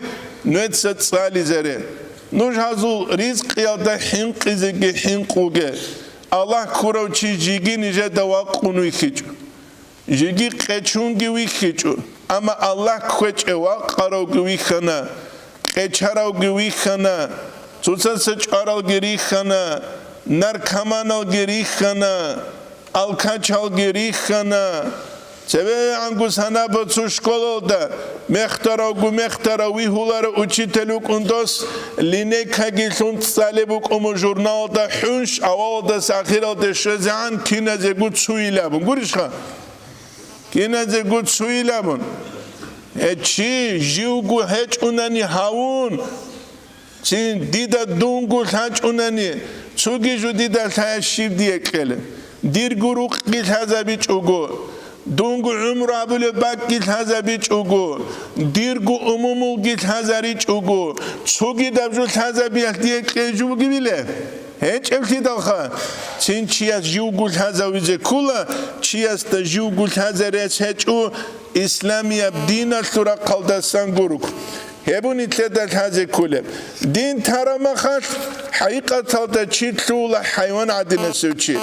нуеца цӀализаре. Нуж гьазул ризкъиялда хӀинкъизеги хӀинкъуге. Аллагь ккурав чи жеги нижеда вакъун вихьичӀо. Жеги къечунги вихьичӀо, амма Аллагь кквечӀев вакъаравги вихьана, къечаравги вихьана, цоцазда чӀваралги рихьана, наркоманалги рихьана, алкачалги рихьана. ЦебегӀангу санаба цо школалда мехтаравгу мехтарав вигьуларев учитель вукӀун дос, линейкаги лъун цӀалеб букӀун журналалда хӀунш, авалалдаса ахиралде щвезегӀан киназего цуйилабун. Гурищха? Киназего цуйилабун. Гье, чи живго гьечӀунани гьавун, цин дида дунго лъачӀунани, цоги жо дида лъая щиб дие кьела? Дирго рукъги лъазабичӀого, дунго гӀумру абулеб бакӀги лъазабичӀого, дирго умумулги лъазаричӀого, цогидаб жо лъазабиялъ дие кьей жо бугебиле? ГьечӀеблъидалха, цин чияс живго лъазавизе ккола, чиясда живго лъазарес гьечӀо исламияб диналъул рахъалдасан гуруг. Гьеб нилъеда лъазе кколеб. Дин тарамахалъ, хӀакъикъаталда чи лъугьула хӀайван гӀадинасев чи.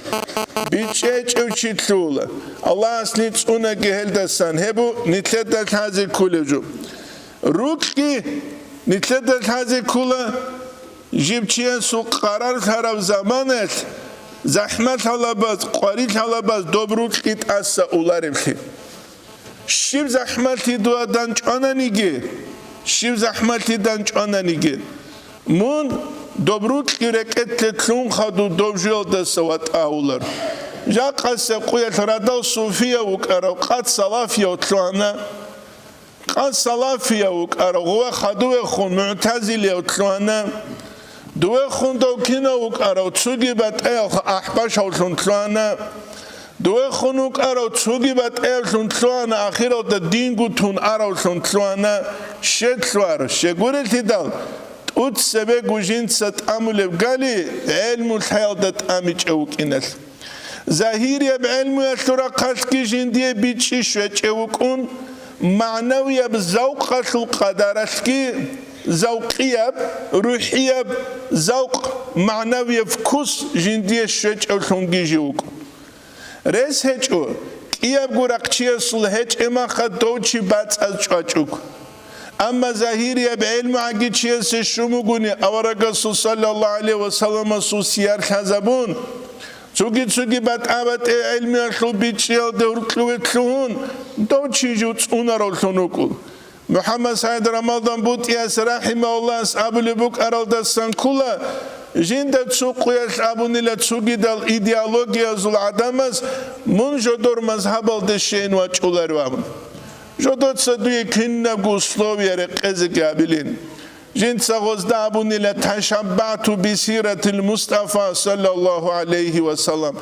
БичӀчӀечӀев чи лъугьула. Аллагьас ницӀунаги гьелдасан. Гьеб нилъеда лъазе кколеб жо. Рукъги нилъеда лъазе ккола, жиб чиясул къарар лъараб заманаялъ, захӀмалъалабаз, къварилъалабаз доб рукъги тӀаса улареблъи. Щиб захӀмалъи дуда данчӀвананиги, щиб захӀмалъи данчӀвананиги, мун доб рукъги рекӀелъе лъун хадуб доб жуялдаса ватӀа авулар. Жакъасеб къуялъ радал суфияв вукӀарав къад салафияв лъугьана. Къад салафияв вукӀарав гъуве хадувехун мугӀтазилияв лъугьана. Дувехун дов кинав вукӀарав цоги батӀаялха ахӀбашавлъун лъугьана. Дувехун вукӀарав цоги батӀаявлъун лъугьана, ахиралда динго тун аравлъун лъугьана. Щед лъугьар, щегурелъидал, тӀуцебего жинца тӀамулеб гали гӀелму лъаялда тӀамичӀев вукӀиналъ. Загьирияб гӀелмуялъул рахъалъги жиндие бичӀчӀи щвечӀев вукӀун, магӀнавияб завкъалъул къадаралъги, завкъияб, рухӀияб завкъ, магӀнавияб вкус жиндие щвечӀевлъунги жив вукӀун. Рес гьечӀо, кӀиябго рахъчиясул гьечӀеб маха дов чи бацӀаз чӀвачӀуг. Амма загьирияб гӀелмугӀаги чиясе щун бугони, аварагасул саллаллагьу гӀалайгьи ва салламасул сияр лъазабун, цоги-цоги батӀа-батӀи гӀелмуялъул бичӀчӀиялда гьуркьуве лъугьун, дов чи жив цӀунаравлъун вукӀун. МухӀаммад СагӀид Рамадан БутӀияс рахӀимагьуллагьас абулеб букӀаралдасан ккола, жинда цо къуялъ абунила цогидал идеологиязул гӀадамаз, мун жодор мазгьабалде щейин вачӀуларев абун. Жодоца дуе кинабго условия рекъезеги абилин. Жинца гъозда абунила: «Ташаббату бисиратил Мустафа, саллаллагьу гӀалайгьи ва саллам».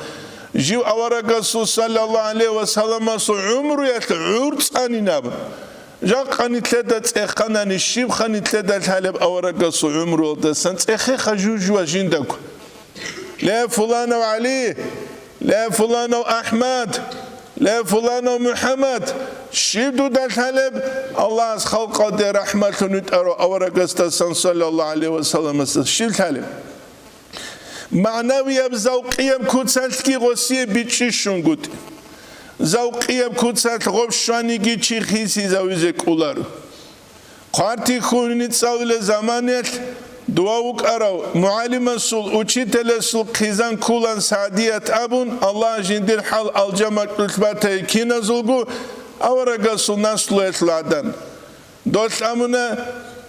Жив аварагасул, саллаллагьу гӀалайгьи ва салламасул, гӀумруялъ гӀур цӀанин абун. Жакъа нилъеда цӀеханани, щибха нилъеда лъалеб аварагасул гӀумруялдасан цӀехеха жужуа жиндаго. Ле, фуланав ГӀали, ле, фуланав АхӀмад, ле, фуланав МухӀаммад, щиб дуда лъалеб? Аллагьас халкъалде рахӀматлъун витӀарав аварагасдасан, саллаллагьу гӀалайгьи ва салламасдасан щиб лъалеб? МагӀнавияб, завкъияб куцалъги гъосие бичӀчӀи щунгутӀи. Завкъияб куцалъ гъоб щваниги чи хисизавизе кӀоларо. Хъвартихьулни цӀалулел заманаялъ дова вукӀарав мугӀалимасул, учителасул хъизан кколан Саъдият абун, Аллагь жиндир хӀал алжан макьулъ батай киназулго аварагасул наслуялъул гӀадан. Долъ амуна,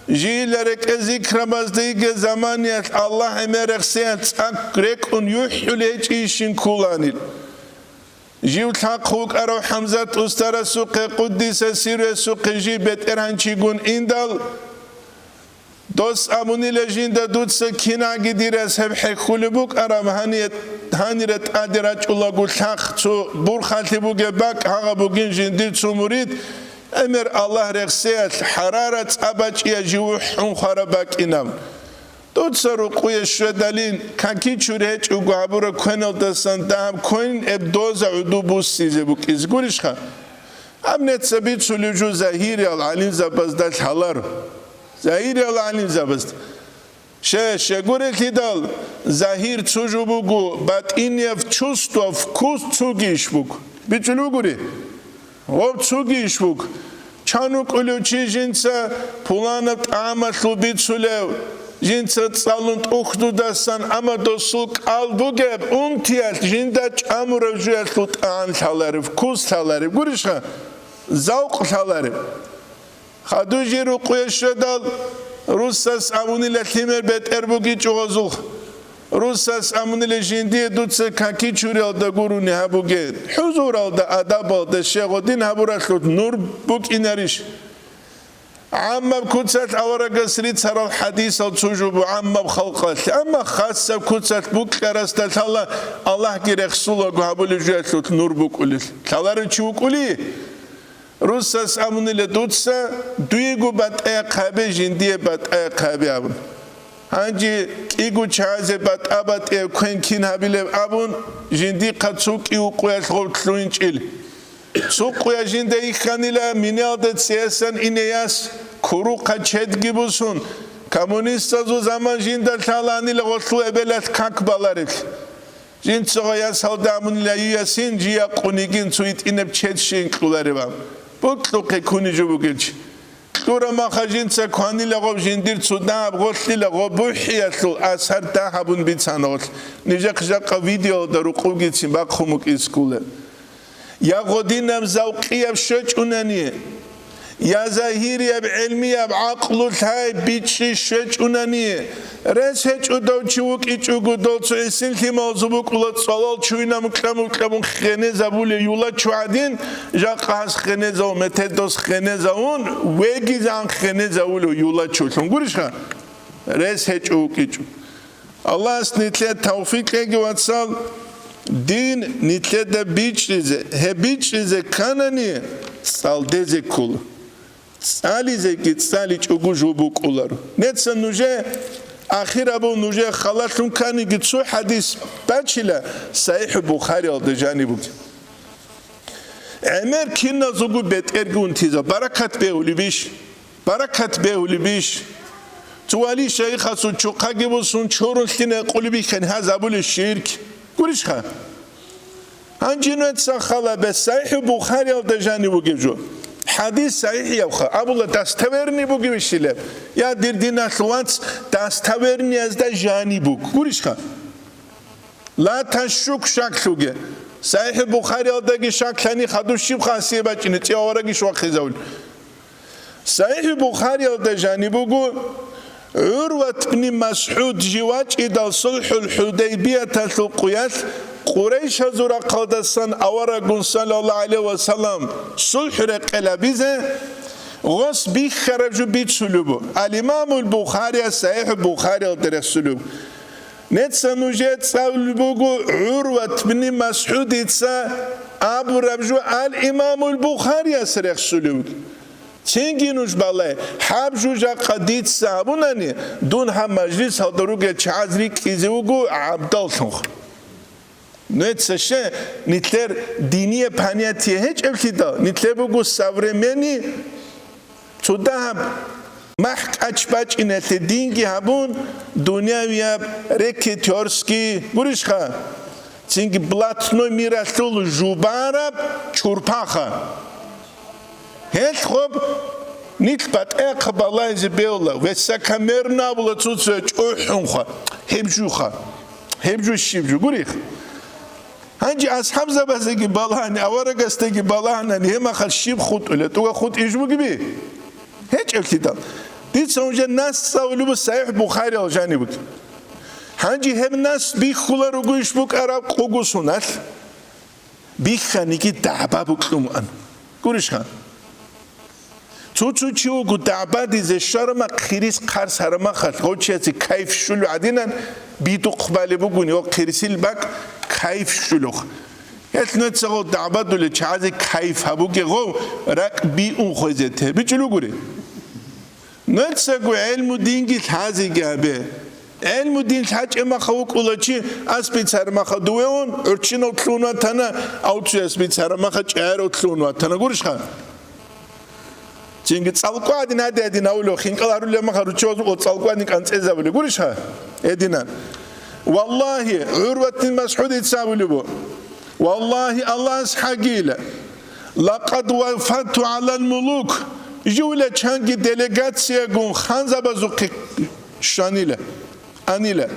жийила рекӀе зикрабазда йигел заманаялъ Аллагь гӀемерахъсеян цӀакъ рекӀун юхӀулей гьечӀейищин кколанил. Жив лъахъ вукӀарав ХӀамзат устарасухъе, къуддиса сирруясухъе жив бетӀергьанчигун индал, дос абунила жинда: «Дуца кинаги дир яс гьеб хӀехьулеб букӀараб, гьание-, гьанире тӀаде рачӀулаго лъахъ цо бурхалъи бугеб бакӀ, гьагъа бугин жиндир цо мурид, гӀемер Аллагь рехсеялъ хӀарара цӀа бачӀия жив вухӀун хвараб бакӀинаб. Дуца рукъуе щведалин, каки чури гьечӀого гьабураб квеналдасан дагьаб квен эб доза гӀуду буссизе букӀизе гурищха?» Гьаб нецаби цулев жо загьириял гӀалимзабазда лъаларо. Загьириял гӀалимзабазда. Ще, щегурелъидал, загьир цо жо буго, батӀинияв чувство, вкус цоги иш буго. БичӀчӀулев гури? Гъоб цоги иш буго. Чан вукӀулев чи жинца пуланаб тӀагӀамалъул бицулев, жинца цӀалун тӀухьдудасан, амма досул кӀал бугеб унтиялъ жинда чӀамурав жуялъул тӀагӀам лъаларев, вкус лъаларев гурищха? Завкъ лъаларев. Хадуй жир рукъуе щведал, русас абунила лъимер бетӀер бугичӀо гъозулъ. Русас абунила жиндие дуца каки чуриялда гурони гьабуге, хӀузуралда, адабалда, щегъодин гьабуралъулъ нур букӀинарищ? ГӀаммаб куцалъ аварагас рицарал хӀадисал цо жо бу гӀаммаб халкъалъе, амма хасаб куцалъ букьарасда лъала Аллагьги рехсулаго гьабулеб жуялъулъ нур букӀулел. Лъаларев чи вукӀули? Русас абунила дуца, дуего батӀаякъ гьабе, жиндие батӀаякъ гьабе абун. Гьанже кӀиго чагӀазе батӀа-батӀияб квен кин гьабилеб абун, жиндихъа цо кӀиго къуялъ гъов лъугьинчӀил. Цо къуя жинда ихханила миниялда цеясан ине яс, курухъа чедги бусун, коммунистазул заман жинда лъаланила гъолъул эбелалъ как баларелъ. Жинцаго ясалда абунила юясин жия къунигин цо итӀинаб чед щин кьулареван. Букьухъе кунижу бугелчи. Кьура маха жинца кванилагъоб жиндир цо дагьаб гъолъилагъо бухӀиялъул асар дагьабун бицана гъолъ. Нижехъ жакъа видеолда рукъубгицин бахъун букӀин ккола. Я гъодинаб завкъияб щвечӀунани, я загьирияб гӀелмияб гӀакълу-лъай бичӀчӀи щвечӀунани, рес гьечӀо дов чи вукӀичӀого, дол цо гӀисин лъимал зубукӀула цӀалал чуйна мукьа-мукьабун хенезабулев юлачу гӀадин, жакъа гьас хенезавун, метедос хенезавун, вегизан хенезавулев юлачулъун гурищха? Рес гьечӀо вукӀичӀо. Аллагьас нилъе тавфикъ кьеги, вацал, дин нилъеда бичӀчӀизе, гьеб бичӀчӀизе кканани, цӀалдезе ккола. ЦӀализеги цӀаличӀого жо букӀуларо. Неца нужее ахир абун нужее халалъун кканиги цо хӀадис бачила, СахӀихӀ Бухариялда жаниб бугеб. ГӀемер киназулго бетӀерги унтизаб. Баракат бегьулебищ? Баракат бегьулебищ? Цо вали шайихасул чухъаги бусун, чорунлъи некъулеб бихьен гьаз абулеб ширк. Гурищха? Гьанже нуца халабе СахӀихӀ Бухариялда жаниб бугеб жо. ХӀадис сахӀихӀиябха, абула достоверный бугебищилеб? Я, дир диналъул вац, достоверныязда жаниб буг. Гурищха? Ла ташшук, шаклъуге. СахӀихӀ Бухариялдаги шаклъани хадуб щиб хасие бачӀине, цӀи авараги щвахъизавул. СахӀихӀ Бухариялда жаниб буго, ГӀурват бни МасгӀуд жив вачӀидал сулхӀул ХӀудайбияталъул къуялъ Къурайшазул рахъалдасан аварагун, саллаллагьу гӀалайгьи ва саллам, сулхӀ рекъелабизе, гъос бихьараб жо бицулеб бу. Ал-Имамул Бухарияс СахӀихӀ Бухариялда рехсулеб. Неца нужее цӀалулеб буго ГӀурват бни МасгӀудица абураб жо ал-Имамул Бухарияс рехсулеб буго. Цинги нуж балай, гьаб жо жакъа дица гьабунани, дун гьаб мажлисалда ругел чагӀаз рикӀкӀизе вуго гӀабдаллъун. Нуца ще, нилъер диние понятие гьечӀеблъидал, нилъер буго современный, цо дагьаб махӀ кӀач бачӀиналъе динги гьабун, дунявияб рекетёрский гурищха, цинги блатной миралъул жубараб чурпаха. Гьелъ гъоб нилъ батӀехъа балайзе бегьула, высокомерно абула цо-цо чӀухӀунха, гьеб жуха, гьеб жу щиб жу гурих. Гьанже асхӀабзабазеги балагьани, аварагасдаги балагьани, гьеб махалъ щиб хутӀула, тӀуга хутӀиж бугеби? ГьечӀеблъидал. Дица гьунже нас цӀалулеб СахӀихӀ Бухариял жаниб бугеб. Гьанже гьеб нас бихьула ругойищ букӀараб къугу суналъ? Бихьаниги дагӀба букьун ван. Гурищха? Цо-цо чи вуго дагӀбадизе щварамах, хирис хъарс гьарамахалъ, гъочиясе кайф щулев гӀадинан, бидухъ балеб бугони, ва хирисил бакӀ кайф щулев. Гьелъ нуца гъов дагӀбадулел чагӀазе кайф гьабуге гъов, ракӀ биун хвезе те. БичӀчӀулугури. Нуцаго гӀелму динги лъазеги гьабе. ГӀелму дин лъачӀеб маха вукӀула чи, аспицар маха дуве ун, гӀурччинав лъун ватана, авцу аспицар маха чӀарав лъун ватана. Гурищха? Цинги цӀалкӀвадин гьади-гьадин гьавулев, хинкӀал гьарулев маха руччабазул цӀалкӀвадин кӀанцӀезабулев. Гурищха? Гьединан. Валлагьи, ГӀурватин МасгӀудица абулеб буго. Валлагьи, Аллагьас хӀагила. Лакъад вафату гӀалал мулук. Живила чанги делегациягун ханзабазухъе щванила, анила.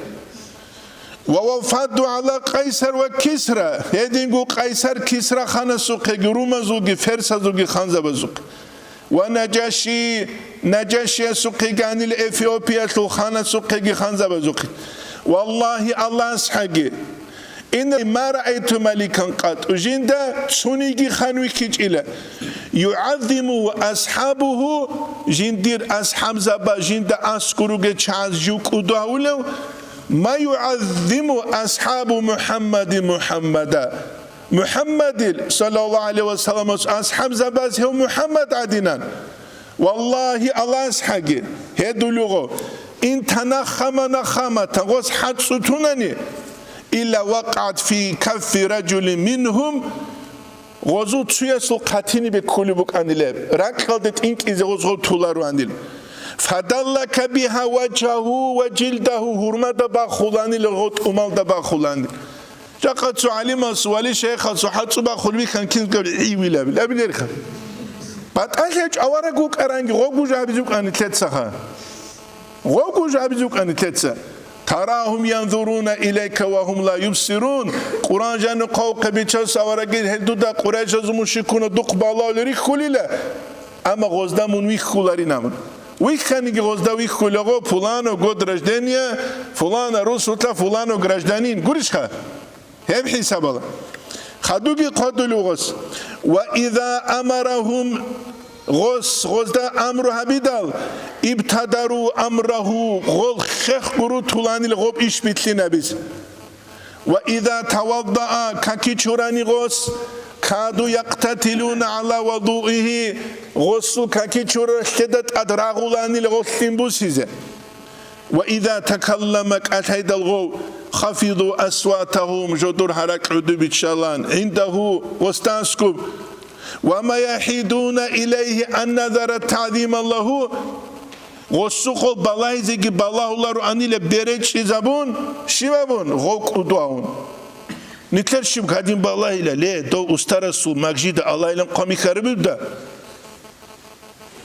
Ва вафату гӀала Къайсар ва Кисра. Гьединго Къайсар, Кисра ханасухъеги, румазулги, ферсазулги ханзабазухъе. Ва Наджаши, Наджашиясухъеги анила, Эфиопиялъул ханасухъеги ханзабазухъе. Валлагьи, Аллагьас хӀаги. Инна ма раайту маликан къатӀу, жинда цониги хан вихьичӀила. ЮгӀаззиму асхӀабуху, жиндир асхӀабзаба жинда аскӀор ругел чагӀаз жив кӀудо гьавулев, ма югӀаззиму асхӀабу МухӀаммадин МухӀаммада. МухӀаммадил, саллаллагьу гӀалайгьи ва салламас, асхӀабзабаз гьев МухӀаммад гӀадинан. Валлагьи, Аллагьас хӀаги, гьедулев гъо, ин танаххама наххаматан, гъос хӀацӀцӀу тунани, илла вакъат фи каффи ражулин мингьум, гъозул цуясул хъатине беккулеб букӀанилеб, ракьалде тӀинкӀизе гъоз гъов туларуанил. Фадаллака бигьа важгьагьу ва жилдагьу, гьурмада бахуланил, гъо тӀумалда бахуланил. Жакъа цо гӀалимас, вали шайхас, цо хӀацӀцӀу бахулеб бихьан кинзгаб гӀивилабил абилерха. БатӀалъи гьечӀо авараг вукӀаранги гъогу жабизукъани лъецаха. Гъогу жабизукъани лъеца. Тарагьум янзуруна илайка ва гьум ла юбсирун. Къуран жану хъавхъе бичас аварагил гьел дуда къурайшазул мушрикуна духъ балагьулел рихьулила. Амма гъозда мун вихьуларин абун. Вихьаниги гъозда вихьулаго, пулано год рождения, фулана русула, фулано гражданин. Гурищха? Гьеб хӀисабала. Хадуги хъвадулев гъос. Ва иза амарагьум, гъос, гъозда амру гьабидал, ибтадару амрагьу, гъол хех гуру туланил гъоб иш битлъинабиз. Ва иза таваддаа, каки чурани гъос, каду якътатилуна гӀала вадуигьи, гъосул каки чуралъеда тӀад рагъуланил гъолъин бусизе. Ва иза такаллама, кӀалъайдал гъов, хафиду асватагьум, жодор гьаракь гӀуду биччалан, гӀиндагьу, гъостан аскуб. Ва ма яхӀидуна илайгьи ан назара тагӀзиман лагьу, гъосухъо балагьизеги балагьулароанила беречӀчӀизабун, щибабун, гъов кӀудвагьун. Нилъер щиб гьадин балагьила, ле, дов устарасул мажгида Аллагьилан хъван бихьарабилда?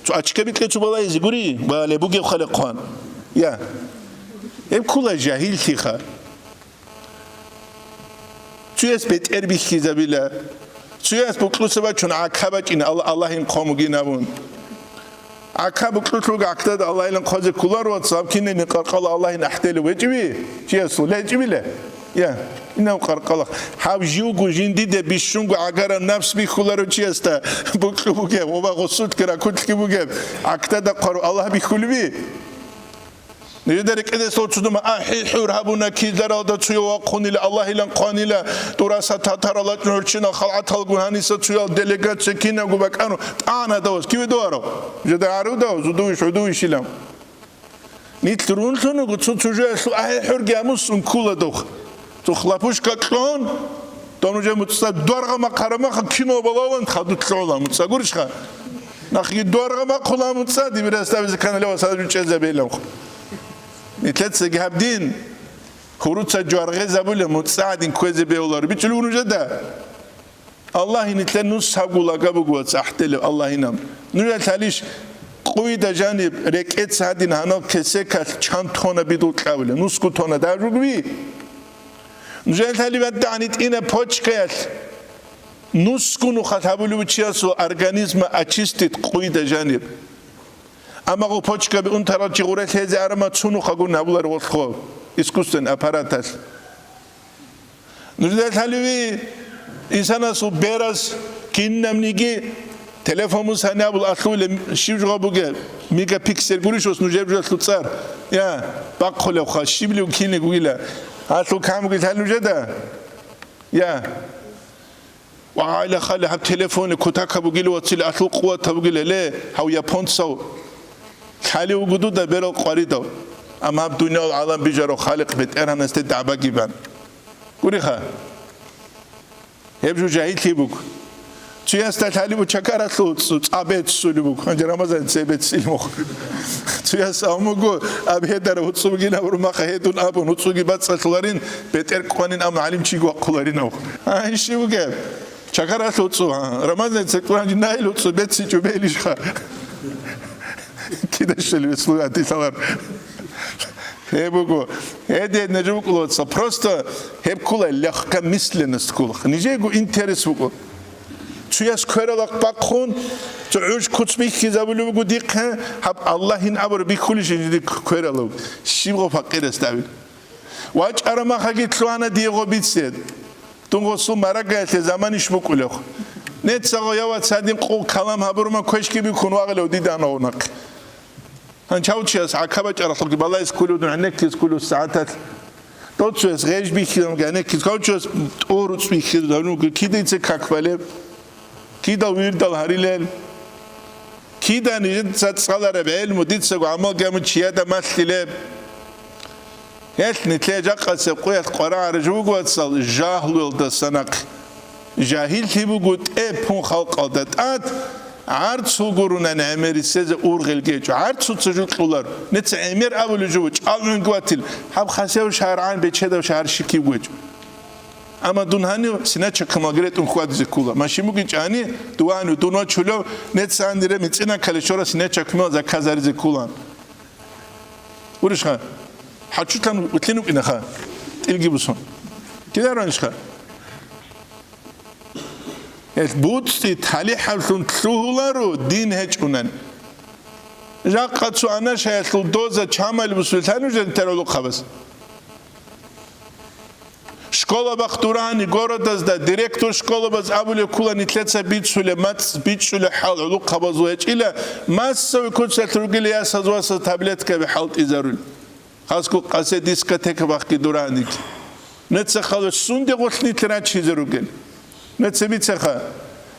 Цо ачка бикье цо балагьизе гури, бале бугеб хъалихъан. Я. Гьеб ккула жагьиллъиха. Цуяс бетӀер бихьизабила. Цуяс букьуса бачун гӀака бачӀин Алла-, Аллагьин хъван бугин абун. ГӀака букьулъулго гӀакдада Аллагьилан хъвазе кколаро, вацаб кинени къаркъала Аллагьин ахӀделев гьечӀеви? Чиясул гьечӀебила? Я, инав къаркъалахъ. Гьав живго жиндиде бищунго гӀагараб напс бихьуларо чиясда букьу бугеб, ва гъусулъги ракулъги бугеб, гӀакдада хъвару Аллагь бихьулеви? Нижеда рекӀедесул цудума ахӀи-хӀур гьабуна, кидаралда цуя вахъунила, Аллагьилан хъванила, тӀураса татарала чӀурччина халгӀаталгун гьаниса цуял делегация кинабго бакӀану тӀагӀан гьадавас киве дуарав? Нижеда гӀарудав, зудувищ, гӀудувищилан. Нилъ рунлъун руго цо чужуялъул ахӀи-хӀурги гьамусун ккула дох. Цо хлопушка кьун, дов нужер муцӀа дуаргъа махъ гьарамаха кино балаван хадур кьола муцӀа гурищха? Нахги дуаргъа махъула муцӀа, дибирас давизе канале ва садаб чӀезабейиланхъ. Нилъецаги гьаб дин, гьуруца жваргъезабула муцӀа гьадин кквезе бегьулар. БичӀулев нужеда? Аллагьин нилъер нус гьабгулага буго, вац, ахӀделев Аллагьинаб. Нужер лъалищ къуйда жаниб рекӀец гьадин гьанал кесекалъ чан тона бидул кьавила, нусгу тона дажугви? Нужер лъалиб гьадда гьанитӀина почкаялъ нусгу нухалъ гьабулев чиясул организма очистит къуйда жаниб. Амма гъо почкаби унтарал чи гъуре лъезе арама цунухъагун гьабулар гъолъго искусственный аппараталъ. Нужеда лъаливи, Инсанасул бераз кинабниги телефон мусани абул алъулеб щиб жо бугеб? Мегапиксель гурищ ус нужер жо лъуцӀар? Я, бахъулев ха, щиблев кине гугила. Алъул кам бугил гьал нужеда? Я. Ва гӀайла хали гьаб телефоне кутака бугила вацил алъул къувата бугила, ле, гьав японцав. Лъали вугудуда берал къваридав. Амма гьаб дуниял гӀалам бижарав Халикъ БетӀергьанасде дагӀбаги бан. Гуриха. Гьеб жо жагьиллъи буго. Цуясда лъалеб чакаралъув цӀ-, цӀа беццулеб буго. Гьанже Рамазан цебе цӀилмухъ. Цуяс амуго аб гьедар гьуцӀу бугин абурмаха гьедун абун гьуцӀуги бацӀцӀалъуларин, бетӀер кӀванин ам гӀалимчиги вахъуларин ав. А, иши бугеб? Чакаралъув цӀу, а, Рамазан цебе кӀванин наил гьуцӀу беццичӀо белишха. Кида щвел веслуй атилъалар. Гьеб буго. Гьединаб жо букӀулаца. Просто гьеб ккола легкомысленность ккола. Нижего интерес букӀо. Цуяс кверала бахъун, цо гӀуж куц бихьизабулеб буго дихъе, гьаб Аллагьин абур бихьулищ жиндир кверала? Щибго пакъирас давил. ВачӀараб махаги лъугьана диего бице. Дун гъосул марагаялъе заманищ букӀулев. Нецаго я вац гьадин къу-, калам гьабурма квешги бихьун вагъилев дида анагьунахъ. Гьанчав чияс гӀакаба чӀарахъалги балайс кколев дун гӀенеккиз кколев сагӀаталъ. Доцояс гъеж бихьизамги гӀенеккиз, гьав чияс тӀур уцӀ бихьизамги, кида ице как балеб? Кидал вирдал гьарилел? Кида нижеца цӀалараб гӀелму дицаго гӀамал гьабун чияда малъилеб? Гьелъ нилъее жакъасеб къуялъ къварагӀараб жо буго, вацал, жагьлуялдаса нахъе. Жагьиллъи буго тӀе пун халкъалда тӀад, гӀарцул гурунани гӀемерисезе ургъел гьечӀо. ГӀарцуца жо кьолар. Нецин гӀемер абулеб жо буго, чӀалгӀунги ватил, гьаб хасев шагьар гӀан бечедав шагьар щикив гьечӀо. Амма дун гьанив синача камалги ретӀун хьвадизе ккола. Машин бугин чӀани, дувани, дун вачулев, нецин гьанир мицӀина кале щора синача камал заказаризе кколан. Уришха, хӀачутлъан утлин вукӀинаха, тӀилги бусун. Кидаранишха? Эл буцӀцӀи талихӀавлъун лъугьуларо дин гьечӀунан. Жакъа цо анашаялъул доза чамал бусулъа нужер тералухъабаз. Школа бахъ дурани городазда директор школабаз абулеб ккула нилъеца бицулеб мацӀ бичӀчӀулеб хӀал гӀулухъабазул гьечӀила, массовый куцалъ ругила ясаз васаз таблеткаби хӀалтӀизарул. Хасго къасе дискотека бахъги дураниги. Нецахъала сунде гъулъ нилъ рачизе ругел? Нецебицаха,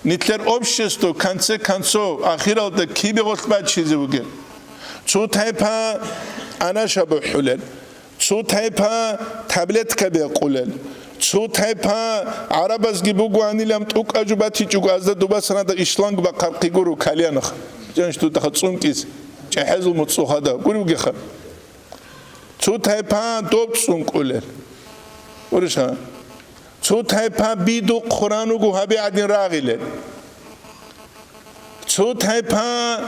нилъер общество, конце концов, ахиралда кибе гъулъ бачизе бугел? Цо тайпа анаша бухӀулел, цо тайпа таблетка бекъулел, цо тайпа гӀарабазги бугоанилан тӀукӀа жо батичӀого азда дубасанада ишланг бахъархъи гуро кальянах. Жанш дудахъа цӀункӀиз, чӀехӀезул муцӀухъада гури бугеха. Цо тайпа доб цӀункӀулел. Уришха. Цо тайпа бидухъ хъурануго гьаби гӀадин рагъилел. Цо тайпа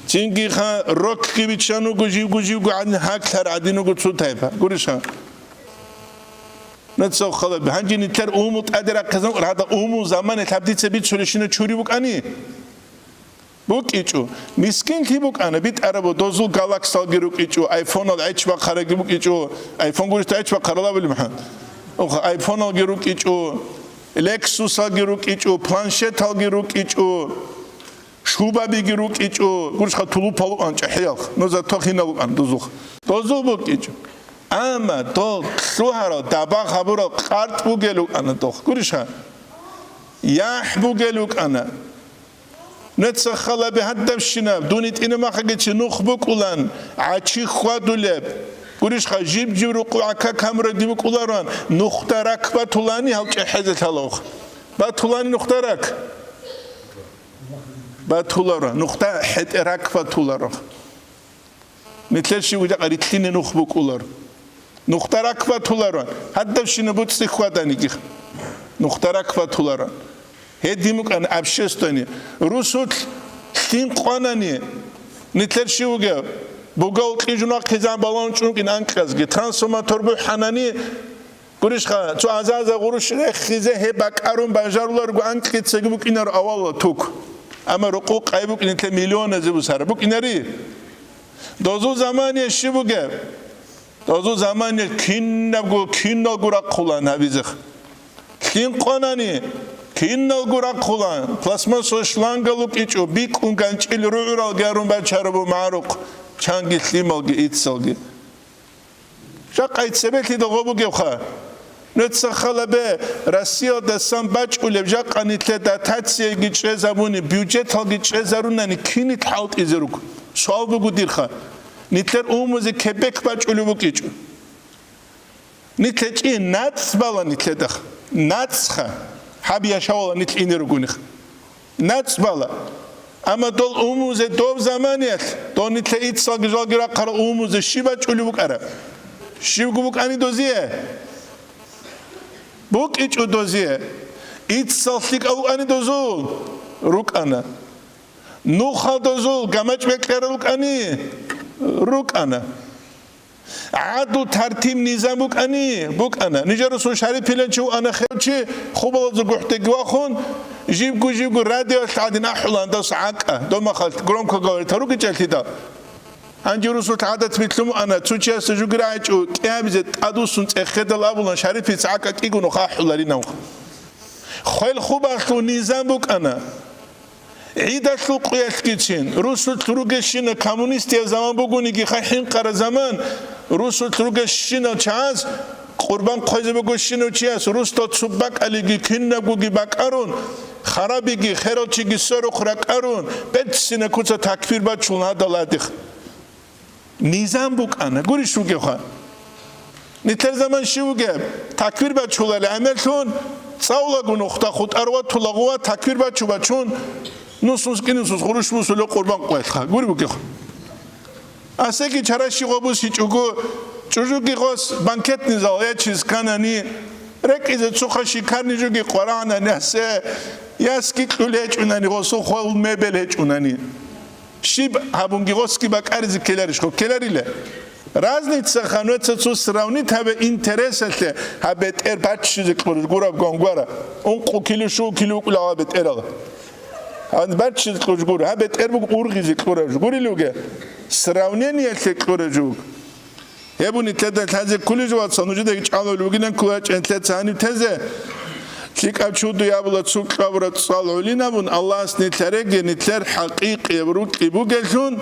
цинги ха рокги биччануго живго-живго гӀадин гьаклъар гӀадинуго цо тайпа. Гуришха. Нацал халаби. Гьанже нилъер уму тӀаде рахъизан, гьада уму замане лъабдица бицулещина чури букӀани? БукӀичӀо. Мискинлъи букӀана, битӀарабу, дозул галаксалги рукӀичӀо, айфонал гӀеч бахъараги букӀичӀо, айфон гурищ гӀеч бахъарал абули махӀан. Оха, айфоналги рукӀичӀо, лексусалги рукӀичӀо, планшеталги рукӀичӀо, шубабиги рукӀичӀо, гурищха тулупал укӀан чӀехӀиялх, ну зато хинал укӀан дозулх. Дозул букӀичӀо. Амма дол лъугьарал, дабагъ гьабурал къартӀ бугел укӀана дол, гурищха? ЯхӀ бугел укӀана. Нуца халаби гьадабщинаб, дун итӀина махаги чи нух букӀулан, гӀачи хьвадулеб. Гурищха, жиб-жиб рукъу гӀака камураги букӀуларан, нухда рак батулани гьал чӀехӀезе лъалавх. Батулани нухда рак? Батулара, нухда хӀетӀе рак батулара. Нилъер щив жакъа рилълъине нух букӀулар. Нухда рак батулара. Гьадабщина буцӀцӀи хьваданиги. Нухда рак батулара. Гьедин букӀана обществони. Русулъ лъим къванани, нилъер щив вугев? Бугав кьижун вахъизан балагьун чӀункӀин анкьазги. Трансформатор бухӀанани, гурищха, цо азаза гъурущ рехизе гьеб бакӀарун бажаруларго анкьицаги букӀинар авалла тук. Амма рукъу къай букӀин нилъер миллионазе бусара. БукӀинари? Дозул замане щиб бугеб? Дозул замане кинабго, киналго рахъулан гьабизех. Лъим къонани, киналго рахъула, пластмассо шланга лукӀичӀо, бикӀун ганчӀил ругӀуралги арун бачарабу магӀарухъ, чанги лъималги иццалги. Жакъа цебе лъидал гъо бугебха? Нуца халабе, Россиялдасан бачӀулеб жакъа нилъе дотацияги чӀезабуни, бюджеталги чӀезарунани кинил хӀалтӀизе руго? Суал буго дирха. Нилъер умузе кебек бачӀулеб букӀичӀо. Нилъе чи нацӀ бала нилъедах. НацӀха. Гьаб яшавала нилъ ине ругоних. НацӀ бала. Амма дол умузе доб заманиялъ, дол нилъе иццалги жалги рахъарал умузе щиб бачӀулеб букӀара? Щибго букӀани дозие? БукӀичӀо дозие. Иццал лъикӀал букӀани дозул? РукӀана. Нухал дозул гамачӀ бекьарал рукӀани? РукӀана. ГӀадлу тартиб-низам букӀани? БукӀана. Нижер русул шарипилан чи вуана хев чи, хубалазул гухӀдеги вахун, жибгу-жибгу радиоялъ гӀадин ахӀулан дос гӀакӀа, домахалъ громкоговоритель ругичӀеллъидал. Гьанже русул гӀадат билълъун вуана, цо чиясда жуги рагӀичӀо кӀиабизе тӀадвуссун цӀехедал абулан, шарипица гӀакӀа кӀигун ахӀуларинавха. Хвел хубалъул низам букӀана. ГӀидалъул къуялъгицин, русулъ ругещина коммунистиял заман бугониги, хай хӀинкъара заман, русулъ ругещинал чагӀаз къурбан хъвезе бугощинав чияс русдал цо бакӀалиги кинабгоги бакӀарун, харабиги, херал чиги сверухъ ракӀарун, берцина куца такбир бачун гьадал гьадихъ. Низам букӀана, гурищ вугевха? Нилъер заман щив вугеб? Такбир бачулали гӀемерлъун, цӀалулаго нухда хутӀар ватула гъува, такбир бачу-бачун, нусус кӀинусус гъурущ бусулев къурбан къвелха. Гури вугевха? Асеги чара щи гъобус гьичӀого, чӀужуги гъос банкетный зал ячиз канани, рекӀизе цоха шикарный жуги къварагӀанани асе, ясги кьулечӀунани гъосул хвел мебел гьечӀунани. Щиб гьабунги гъосги бакӀаризе ккеларищ хъуб? Ккеларила. Разница хануца цо сравнить гьабе интересалъе, гьаб бетӀер баччизе кьурж гураб гонгвара. Ункъу кило, щул кило укӀулал гьаб бетӀерал. Гьан баччизе кьурж гур, гьаб бетӀер буг ургъизе кьураб жугурил вуге. Сравнениялъе кьураб жуг. Гьеб нилъеда лъазе кколеб жо, вацал, нужедаги чӀалулеб бугилан кколачӀин нилъеца гьаниб тезе. ЛъикӀаб чудуй абула цукьаб рацӀцӀал гӀолин абун, Аллагьас нилъареги, нилъер хӀакъикъияб рукьи бугеллъун,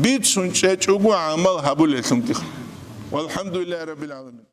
бицун чӀечӀого гӀамал гьабулеллъунги. ВалхӀамдулиллагьи раббил гӀаламин.